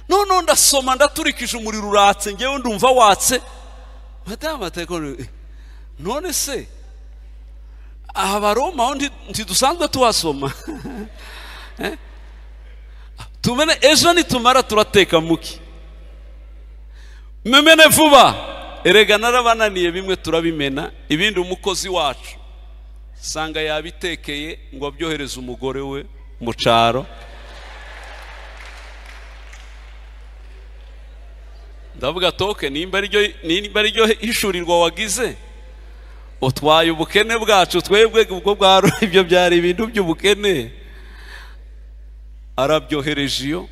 None ndasoma ndaturikije umuriro uratse, ngewe ndumva watse. Madamu ateko none se Abaroma aho ntidusanzwe tuhasoma? Tumene ejo nitumara turateka muki, mumene vuba. Erega narabananiye, bimwe turabimena, ibindi umukozi wacu sanga yabitekeye ngo abyohereze umugore we mu caro. Ndavuga toke nimba ari ryo hishurirwa wagize, utwaye ubukene bwacu twebwe, ubwo bwari ibyo byari ibintu by'ubukene. Arabyohereje iyo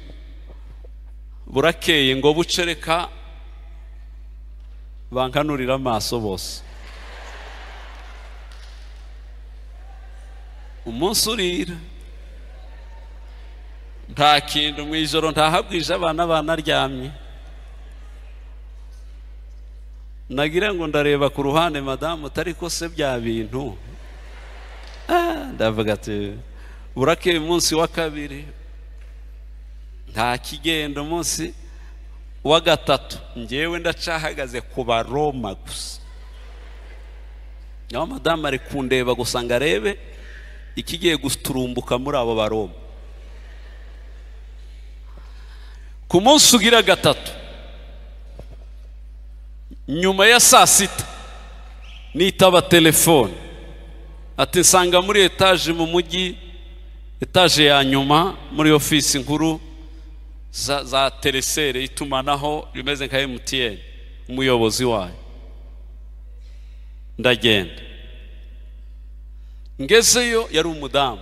burakeye ngo bucereka bankanurira amaso bose. Umunsi urira nta kintu, mu ijoro ntahabwije abana banaryamye, nagira ngo ndareba ku ruhande madamu utari ko se bya bintu. Ndavuga ati burakeye. Umunsi wa kabiri nta kigenda. Umunsi wa gatatu ngewe ndacahagaze ku Baroma gusa, naho madamu ari kundeba gusa ngo arebe ikigiye guturumbuka muri abo Baroma. Ku munsi ugira gatatu nyuma ya saa sita nitaba telefone, ati nsanga muri etaje mu mujyi, etaje ya nyuma muri ofisi nkuru za Telecel, itumanaho rimeze nka MTN, umuyobozi wayo. Ndagenda, ngezeyo yari umudamu,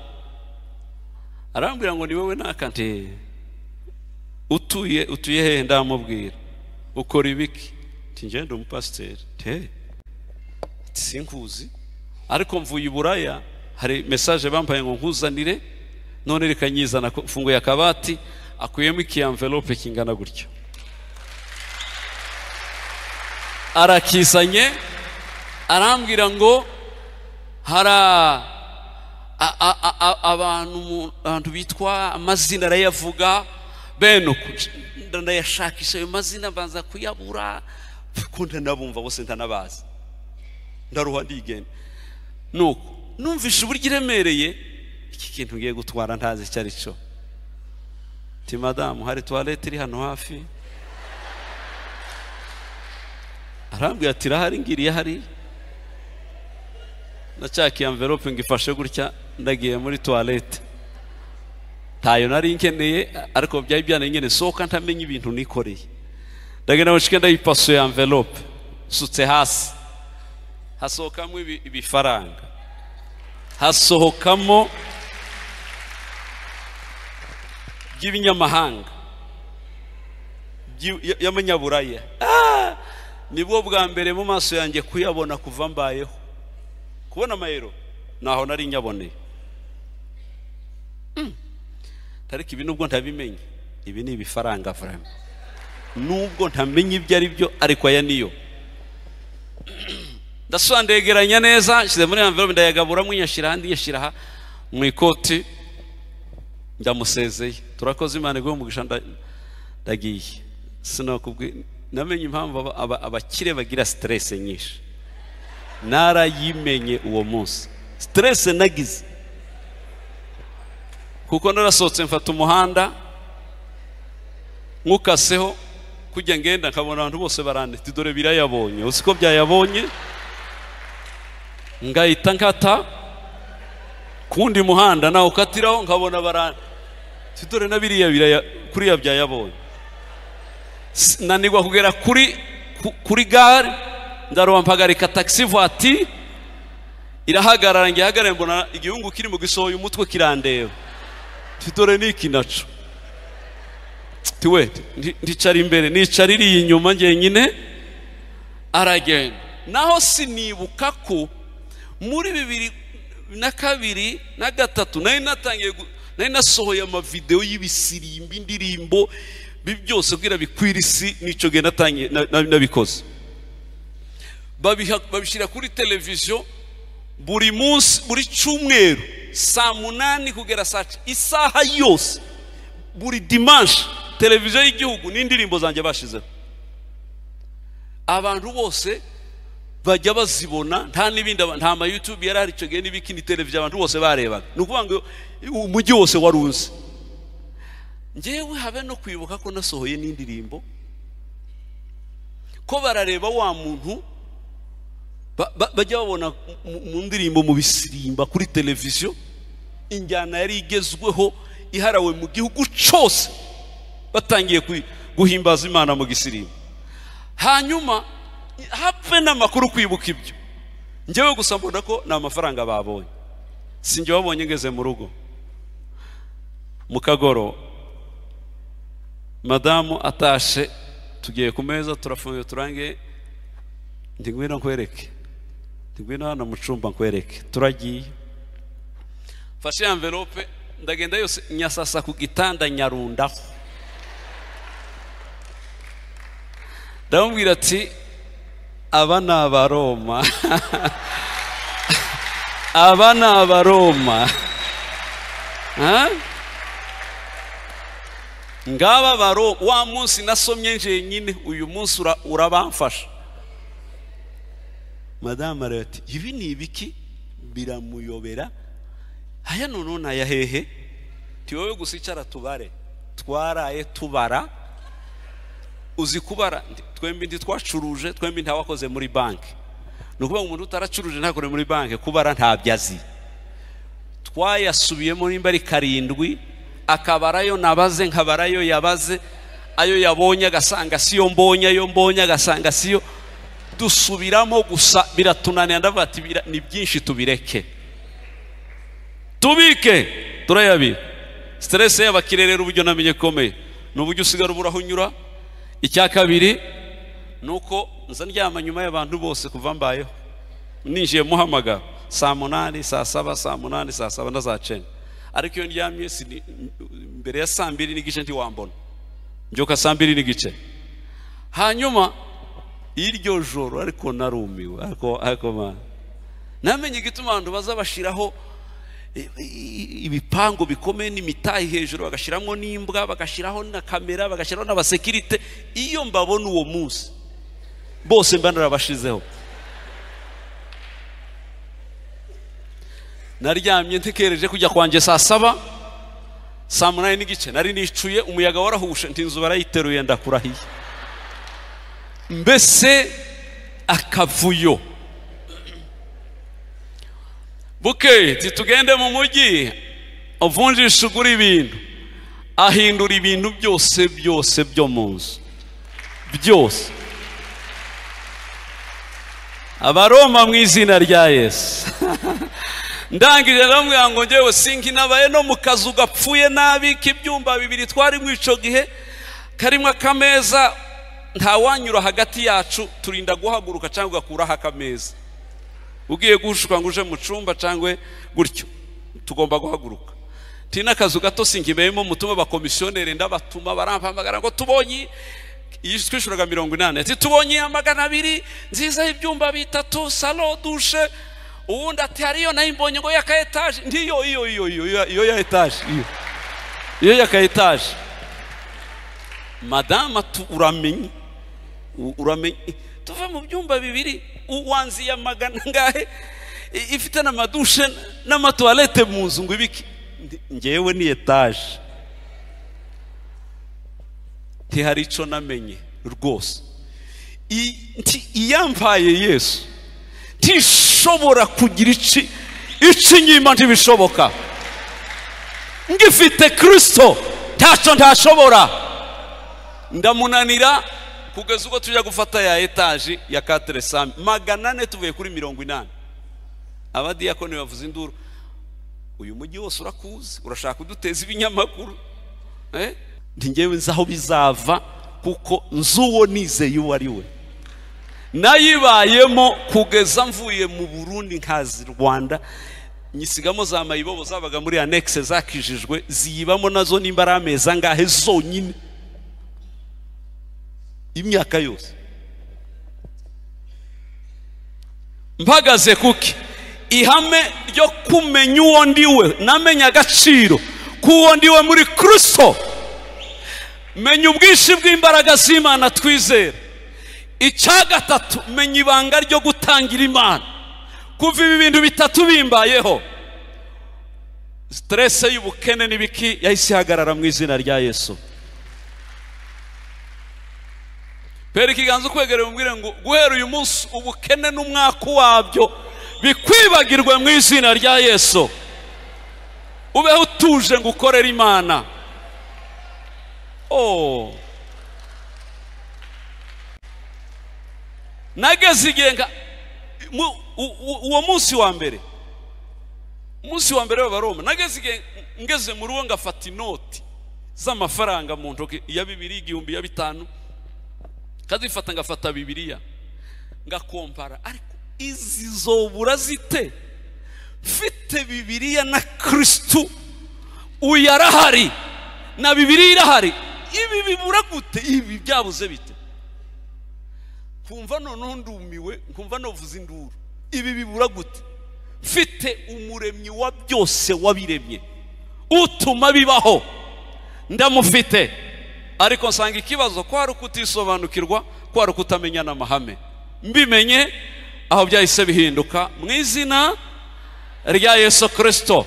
arambwira ngo ni wowe naka? Nti utuye hehe? Ndamubwira. Ukora ibiki? Nti ngende umupasiteri. Te sinkuzi, ariko mvuye i Buraya, hari message bampaye ngo nkuzanire, none reka nyizana. Funguye akabati, akuyemo iki envelope kingana gutyo, arakizanye, arambwira ngo hari abantu bitwa amazina, arayavuga bene uko. Ndayashakisha ayo mazina, mbanza kuyabura kuko ndanabumva bose ntanabazi. Ndaruha, ndigenda. Nuko numvishe uburyo iremereye iki kintu ngiye gutwara, ntazi icyo ari cyo. Ti madamu, hari toilette iri hano hafi? Arambwira ati irahari, ngiriye hariya. Nacyakiye envelope ngifashe gutya, ndagiye muri toilette. Ntayo nari nkeneye, ariko byari byananye sohoka ntamenye ibintu nikoreye. Ndagenda mushike, ndayipasuye envelope, sutse hasi, hasohokamo ibifaranga, hasohokamo by'ibinyamahanga y'amanyaburaya. Nibwo bwa mbere mu maso yanjye kuyabona kuva mbayeho, kubona amayero naho nari nyaboneye. Ariko ibi nubwo ntabimenye, ibi ni ibifaranga vraiment, nubwo ntamenye ibyo ari byo, ariko aya niyo. Ndasubira ndegeranya neza, nshyize muri envelope, ndayagaburamo, nyashyira ahandi, nyashyira aha mu ikoti, ndamusezeye, turakoze, Imana iguhe umugisha, ndagiye. Sinakubwi namenye impamvu abakire bagira stress nyinshi, narayimenye uwo munsi. Stress nagize kuko narasohotse mfata umuhanda nkukaseho kujya ngenda, nkabona abantu bose baranditse, dore birayabonye, uzi ko byayabonye. Ngahita nkata kundi muhanda nawe ukatiraho, nkabona baranditse, dore na biriya biraya kuriya byayabonye. Nanigwa kugera kuri gare, ndaroba mpagarika taxi voiture, irahagarara, ngiye hagarara mbona igihungu kiri mu gisohoye umutwe kirandeba. Dore niki naco tiwe, ndicara imbere, nicara iri inyuma njyenyine, aragenda. Naho sinibuka ko muri 2002 na 3 nari natangiye, nari nasohoye amavideo y'ibisirimbi, indirimbo bi byose kugira bikwira isi. Nico gihe natangiye nabikoze, babishyira kuri televiziyo buri munsi, buri cyumweru saa 8 kugera saa isaha yose, buri dimanche televiziyo y'igihugu n'indirimbo zanjye bashizeho, abantu bose bajya bazibona. Nta n'ibindi, nta ma YouTube yari ahari icyo gihe n'ibiki, ni televiziyo abantu bose barebaga. Ni ukuvuga ngo umujyi wose warunze. Njyewe habe no kwibuka ko nasohoye n'indirimbo, ko barareba wa muntu bajya babona mu ndirimbo, mu bisirimba kuri televiziyo, injyana yari igezweho iharawe mu gihugu cyose, batangiye guhimbaza Imana mu gisirimba. Hanyuma hapfe n'amakuru kwibuka ibyo, njyewe gusa mbona ko ni amafaranga babonye. Sinjye wabonye ngeze mu rugo mu kagoro, madamu atashe, tugiye ku meza turafunguye turange, ndi ngwino nkwereke, ndi ngwino hano mu cumba nkwereke. Turagiye, mfashe envelope ndagenda yose nyasasa ku gitanda nyarundaho. Ndamubwira ati aba ni Abaroma, aba ni Abaroma, ngaba baro wa munsi nasomye njenyine, uyu munsi urabamfasha. Madamu arati ibi ni ibiki? Biramuyobera. Aya none naya hehe? Ti wowe gusa icara tubare. Twaraye tubara, uzi kubara, twembi ntitwacuruje, twembi ntawakoze muri banki. Ni ukuvuga umuntu utaracuruje ntakore muri banki, kubara ntabyo azi. Twayasubiyemo nimba ari 7, akabarayo nabaze nkabarayo yabaze, ayo yabonye agasanga siyo mbonye, ayo mbonye agasanga siyo. Dusubiramo gusa biratunanira, ndavuga ati ni byinshi tubireke, tubike, turayabira. Stress y'abakire rero uburyo namenye komeye ni uburyo usigara ubura aho unyura. Icya kabiri nuko nza ndyama nyuma y'abantu bose kuva mbayeho, ninjiye muhamagara saa 8, saa 7, saa 8, saa 7 na saa 9, ariko iyo ndyamye mbere ya saa 2:15 ntiwambona, mbyuka saa 2:15. Hanyuma iryo joro ariko narumiwe, ariko man namenye igituma abantu bazabashiraho ibipango bikomeye n'imitayi hejuru, bagashiramo n'imbwa, bagashiraho na kamera, bagashiraho n'abasekirite. Iyo mbabona uwo munsi bose mba narabashizeho. Naryamye ntekereje kujya kwanje saa 7, saa 8:15 nari nicuye, umuyaga warahushe, nti inzu barayiteruye ndakurahiye. Mbese akavuyo. Bukeye titugende mu mujyi, uvunjisha ugura ibintu, ahindura ibintu byose byose byo mu nzu byose. Abaroma mu izina rya Yesu. Ndangije ndamubwira ngo njyewe sinkinabaye no mu kazu gapfuye nabi k'ibyumba 2 twari mu ico gihe, karimo akameza, ntawanyura hagati yacu, turinda guhaguruka cyangwa ugakuraho akameza. Ugiye gushuka ngo uje mu cumba cyangwa gutyo, tugomba guhaguruka. Tina kazu gato sinkibeyemo, mutuma abakomisiyoneri ndabatuma, barampamagara ngo tubonye twishyuraga 80, ati tubonye 200 nziza y'ibyumba 3, salo, dushe. Uwundi ati hariyo nayo mbonye ngo ya etaje. Ndiyo iyo iyo iyo iyo ya etaje, iyo iyo ya etaje. Madama uramenye, uramenye tuva mu byumba 2, uwanzi ya 100 ngahe, ifite n'amadushe n'amatoilette mu nzu ngo ibiki. Ngewe ni etaje. Ntihari ico namenye rwose. Iyampaye Yesu tishobora kugira ici nyima, ntibishoboka. Ngifite Kristo ntacyo ntashobora. Ndamunanira kugeza ubwo tujya gufata ya etaje ya 400 400 tuvuye kuri 80. Abadiyakoni bavuze induru, uyu mujyi wose urakuzi, urashaka kuduteza ibinyamakuru. Ngewe nzi aho bizava kuko nzuwo nizeye uwo ari we. Nayibayemo kugeza mvuye mu Burundi nkazi Rwanda, nyisigamo za mayibobo zabaga muri annexe zakijijwe, ziyibamo nazo nimba ari ameza ngahe zonyine imyaka yose. Mpagaze kuki ihame ryo kumenya uwo ndiwe, namenya agaciro k'uwo ndiwe muri Kristo, menya ubwinshi bw'imbaraga z'Imana twizera. Icya gatatu, menya ibanga ryo gutangira Imana. Kuva ibi bintu 3 bimbayeho, stress y'ubukene n'ibiki yahise ihagarara mu izina rya Yesu. Pera ikiganza ukwegereye umubwire ngo guhera uyu munsi ubukene n'umwaka wabyo bikwibagirwe mu izina rya Yesu. Ubeho utuje ngo ukorere Imana. Oh. Nageze igihe uwo munsi wa mbere, umunsi wa mbere w'Abaroma, nageze igihe ngeze mu rugo ngafata inoti z'amafaranga mu ntoki, iya 2, 1000, iya 5, kazifata ngafata Bibiliya ngakompara, ariko izi zobura zite? Mfite Bibiliya na Kristu uyarahari na Bibiliya irahari, ibi bibura gute? Ibi byabuze bite? Kumva noneho ndumiwe, nkumva novuza induru, ibi bibura gute? Mfite umuremyi wa byose wabiremye, utuma bibaho, ndamufite. Ariko nsanga ikibazo ko hari ukutisobanukirwa, ko hari ukutamenya n'amahame. Mbimenye aho byahise bihinduka mu izina rya Yesu Kristo.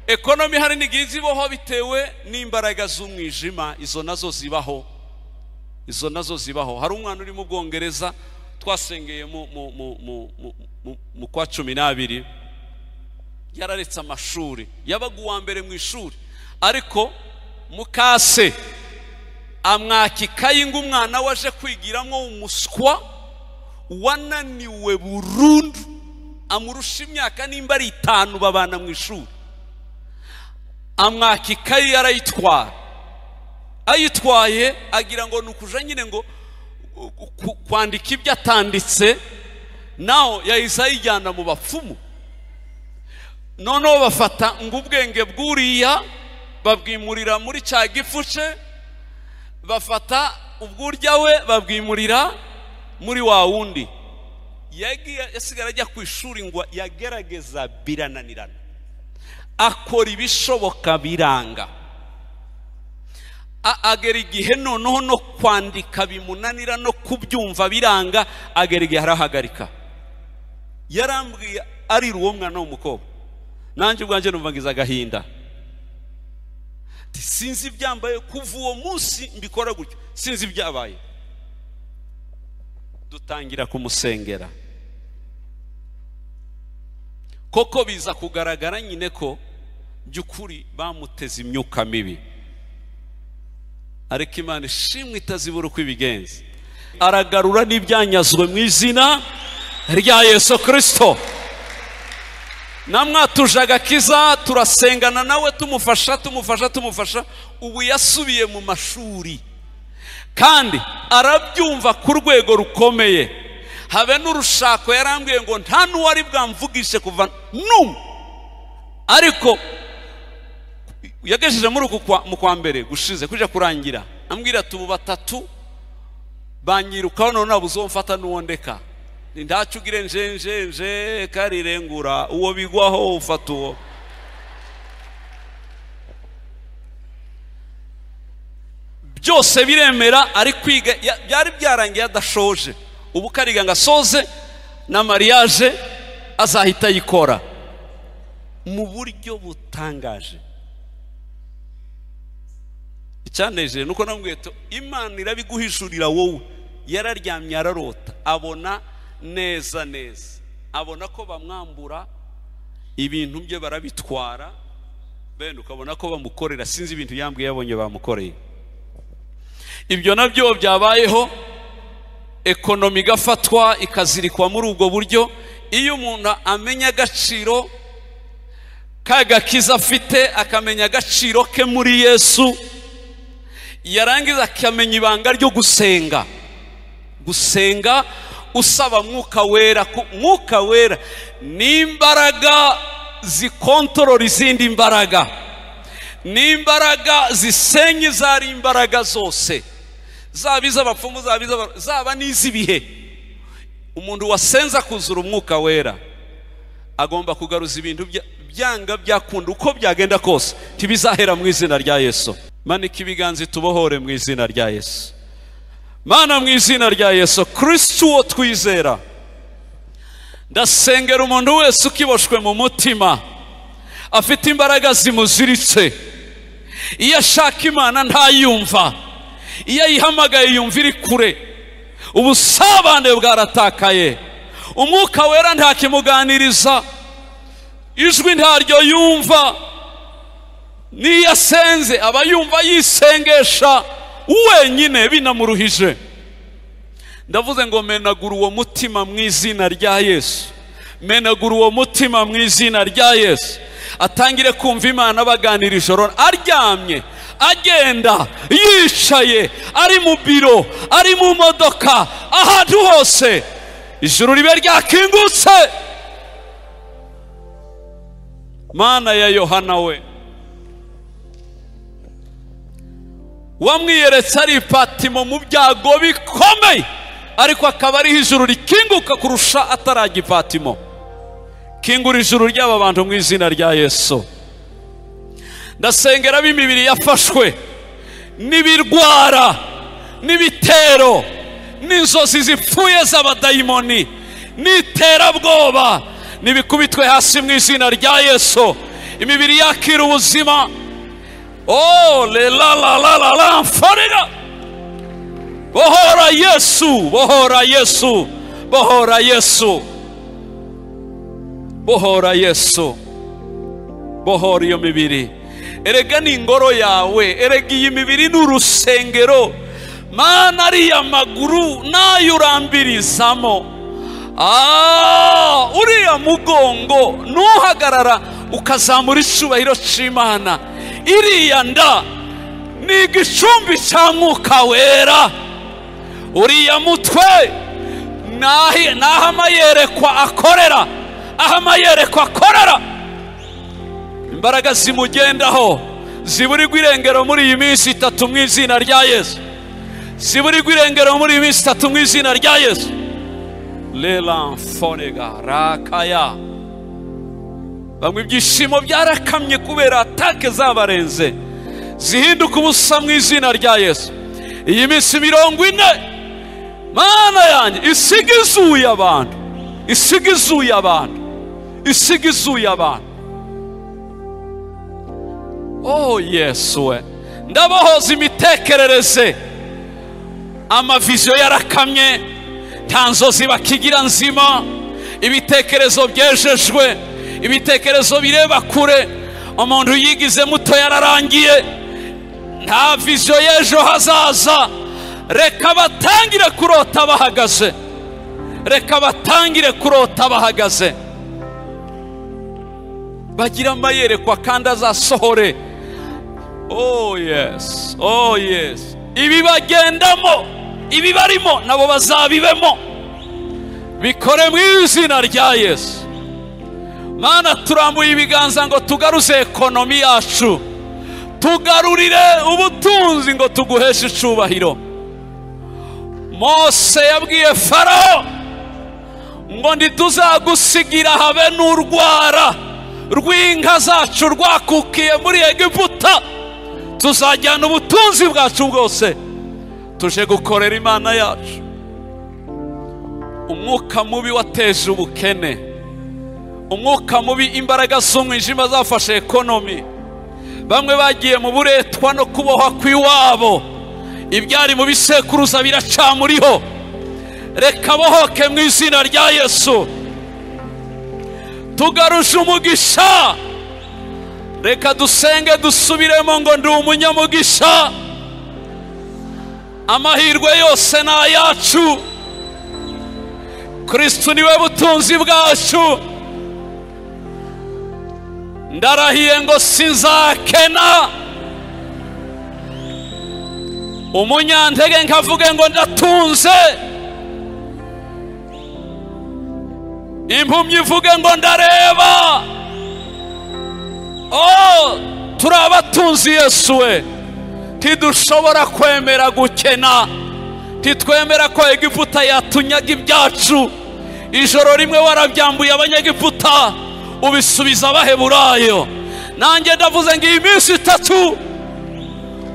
Ekonomi hari n'igihe zibaho bitewe n'imbaraga z'umwijima, izo nazo zibaho, izo nazo zibaho. Hari umwana uri mu Bwongereza twasengeye mu kwa 12, yararetse amashuri, yabaga uwa mbere mu ishuri, ariko mukase amwaka ikayi ngo umwana waje kwigiramo umuswa wananiwe burundu, amurusha imyaka nimba ari 5 babana mu ishuri. Amwaka ikayi arayitwara, ayitwaye agira ngo nukuja nyine ngo kwandika ibyo atanditse, naho yahise ayijyana mu bapfumu. Noneho bafata ngo ubwenge bw'uriya babwimurira muri cya gifuce, bafata ubwurya we babwimurira muri wa wundi. Yagiye yasigara ajya ku ishuri ngo yagerageza birananirana, akora ibishoboka biranga, agera igihe noneho no kwandika bimunanira no kubyumva biranga, agera igihe arahagarika. Yarambwiye arira uwo mwana w'umukobwa, nanjye ubwanjye numva ngize agahinda. Sinzi ibyambaye kuva uwo munsi mbikora gutyo, sinzi ibyabaye. Dutangira kumusengera, koko biza kugaragara nyine ko by'ukuri bamuteze imyuka mibi. Ariko Imana ishimwe itazibura uko ibigenza, aragarura n'ibyanyazwe mu izina rya Yesu Kristo. Namwatuje agakiza, turasengana nawe, tumufasha tumufasha tumufasha. Ubu yasubiye mu mashuri kandi arabyumva ku rwego rukomeye. Habe n'urushako yarambwiye ngo nta n'uwari bwamvugishe kuva n'umwe, ariko yagejeje muri uku mu kwa mbere gushize kuja kurangira, ambwira ati ubu 3 banyirukaho none nabuzomfata n'uwondeka, ntacugire nje nje nje karirengura uwo bigwaho ufata uwo. Byose biremera, ari kwiga byari byarangiye adashoje, ubu kariga ngo asoze na mariage azahita yikora mu buryo butangaje. Icyaneje nuko namubwiye to Imana irabiguhishurira wowe. Yararyamye ararota, abona neza neza, abona ko bamwambura ibintu bye barabitwara, bene ukabona ko bamukorera, sinzi ibintu yambwiye yabonye bamukoreye. Ibyo nabyo byabayeho, ekonomi igafatwa ikazirikwa muri ubwo buryo. Iyo umuntu amenya agaciro kagakiza afite, akamenya agaciro ke muri Yesu, yarangiza akamenya ibanga ryo gusenga, gusenga usaba Mwuka Wera. Mwuka Wera ni imbaraga zikontorora izindi mbaraga, ni imbaraga zisenya izari imbaraga zose, zaba iz'abapfumu, zaba n'iz'ibihe. Umuntu wasenza kuzura Umwuka Wera agomba kugaruza ibintu byanga byakunda uko byagenda kose, ntibizahera mu izina rya Yesu. Manika ibiganza tubohore mu izina rya Yesu. Mana, mu izina rya Yesu Kristo uwo twizera, ndasengera umuntu wese ukiboshwe mu mutima, afite imbaraga zimuziritse, iyo ashaka Imana ntayumva, iyo ayihamagaye yumva iri kure, ubusabane bwaratakaye, Umwuka Wera ntakimuganiriza, ijwi ntaryo yumva, niyo asenze aba yumva yisengesha wenyine binamuruhije. Ndavuze ngo menagura uwo mutima mu izina rya Yesu, menagura uwo mutima mu izina rya Yesu. Atangire kumva Imana baganira ijoro, aryamye, agenda, yicaye, ari mu biro, ari mu modoka, ahantu hose ijuru ribe ryakingutse. Mana ya Yohana we, wamwiyeretse ari Patimo mu byago bikomeye, ariko akaba ariho ijuru rikinguka kurusha atarajya i Patimo. Kingura ijuru ry'aba bantu mu izina rya Yesu. Ndasengera b'imibiri yafashwe n'ibirwara n'ibitero n'inzozi zipfuye z'abadayimoni n'iterabwoba n'ibikubitwe hasi mu izina rya Yesu. Imibiri yakira ubuzima. Oh le la la la la la farira. Bohora Yesu, bohora Yesu, bohora Yesu, bohora Yesu, bohora iyo mibiri. Erega ni ingoro yawe, erega iyi mibiri ni urusengero. Mana, ariya maguru nayo urambirizamo. Uriya mugongo nuhagarara ukazamura icyubahiro cy'Imana. Iriya nda ni igicumbi cya Mwuka Wera. Uriya mutwe naho amayerekwa akorera, aho amayerekwa akorera. Imbaraga zimugendaho ziburirwa irengero muri iyi minsi itatu mu izina rya Yesu. Ziburirwa irengero muri iyi minsi itatu mu izina rya Yesu. Lelamfonega rakaya. Bamwe ibyishimo byarakamye kubera atake zabarenze, zihinduka ubusa mu izina rya Yesu. Iyi minsi 40, Mana yanjye, isiga izuye abantu, isiga izuye abantu, isiga izuye abantu. Oh Yesu we, ndabohoza imitekerereze. Amaviziyo yarakamye, nta nzozi bakigira nzima, ibitekerezo byejejwe, ibitekerezo bireba kure. Umuntu yigize muto yararangiye, nta viziyo y'ejo hazaza. Reka batangire kurota bahagaze, reka batangire kurota bahagaze, bagira amayerekwa kandi azasohore. Oh yes, oh yes. Ibibagendamo, ibibarimo nabo bazabibemo. Bikore mu izina rya Yesu. Mana, turambuye ibiganza ngo tugaruze ekonomi yacu, tugarurire ubutunzi ngo tuguheshe icubahiro. Mose yabwiye Farawo ngo ntituzagusigira habe n'urwara rw'inka zacu rwakukiye muri Egiputa, tuzajyana ubutunzi bwacu bwose tuje gukorera Imana yacu. Umwuka mubi wateje ubukene, umwuka mubi, imbaraga z'umwijima zafashe ekonomi. Bamwe bagiye mu buretwa no kubohwa kw'iwabo, ibyari mu bisekuruza biracamuriho. Reka bohoke mu izina rya Yesu. Tugaruje umugisha. Reka dusenge dusubiremo ngo ndi umunyamugisha. Amahirwe yose ni ayacu. Kristo niwe butunzi bwacu. Ndarahiye ngo sinzakena. Umunyantege nkavuge ngo ndatunze. Impumyi ivuge ngo ndareba. Oh, turabatunzi Yesu we. Ntidushobora kwemera gukena, ntitwemera ko Egiputa yatunyaga ibyacu. Ijoro rimwe warabyambuye abanyegiputa ubisubiza Abaheburayo. Nanjye ndavuze ngo iyi minsi itatu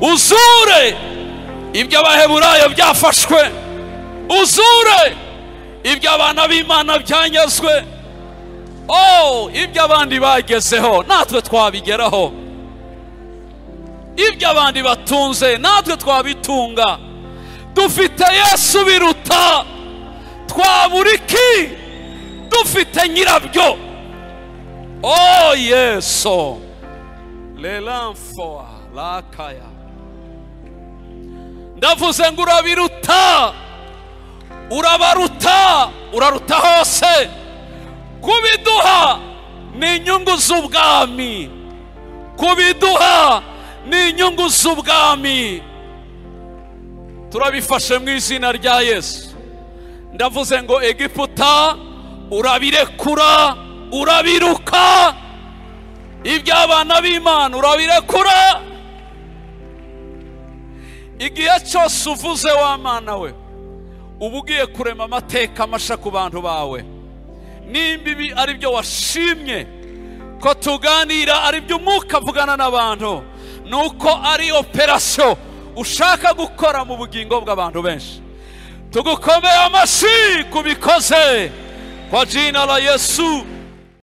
uzure ibyo Abaheburayo byafashwe, uzure ibyo abana b'Imana byanyazwe. Oh, ibyo abandi bagezeho natwe twabigeraho, ibyo abandi batunze natwe twabitunga. Dufite Yesu biruta, twabura iki? Dufite nyirabyo. Oh Yesu, lelamfoa lakaya. Ndavuze ngo urabiruta, Urabaruta, uraruta hose. Kubiduha ni inyungu z'ubwami, kubiduha ni inyungu z'ubwami. Turabifashe mu izina rya Yesu. Ndavuze ngo Egiputa urabirekura, urabiruka. Iby'abana b'Imana urabirekura. Igihe cyose uvuze wa Mana we, uba ugiye kurema amateka amasha ku bantu bawe. Nimba ibi ari byo washimye ko tuganira, ari byo umwuka avugana n'abantu, nuko ari operasiyo ushaka gukora mu bugingo bw'abantu benshi. Tugukomeye amashyi kubikoze kwa jina la Yesu.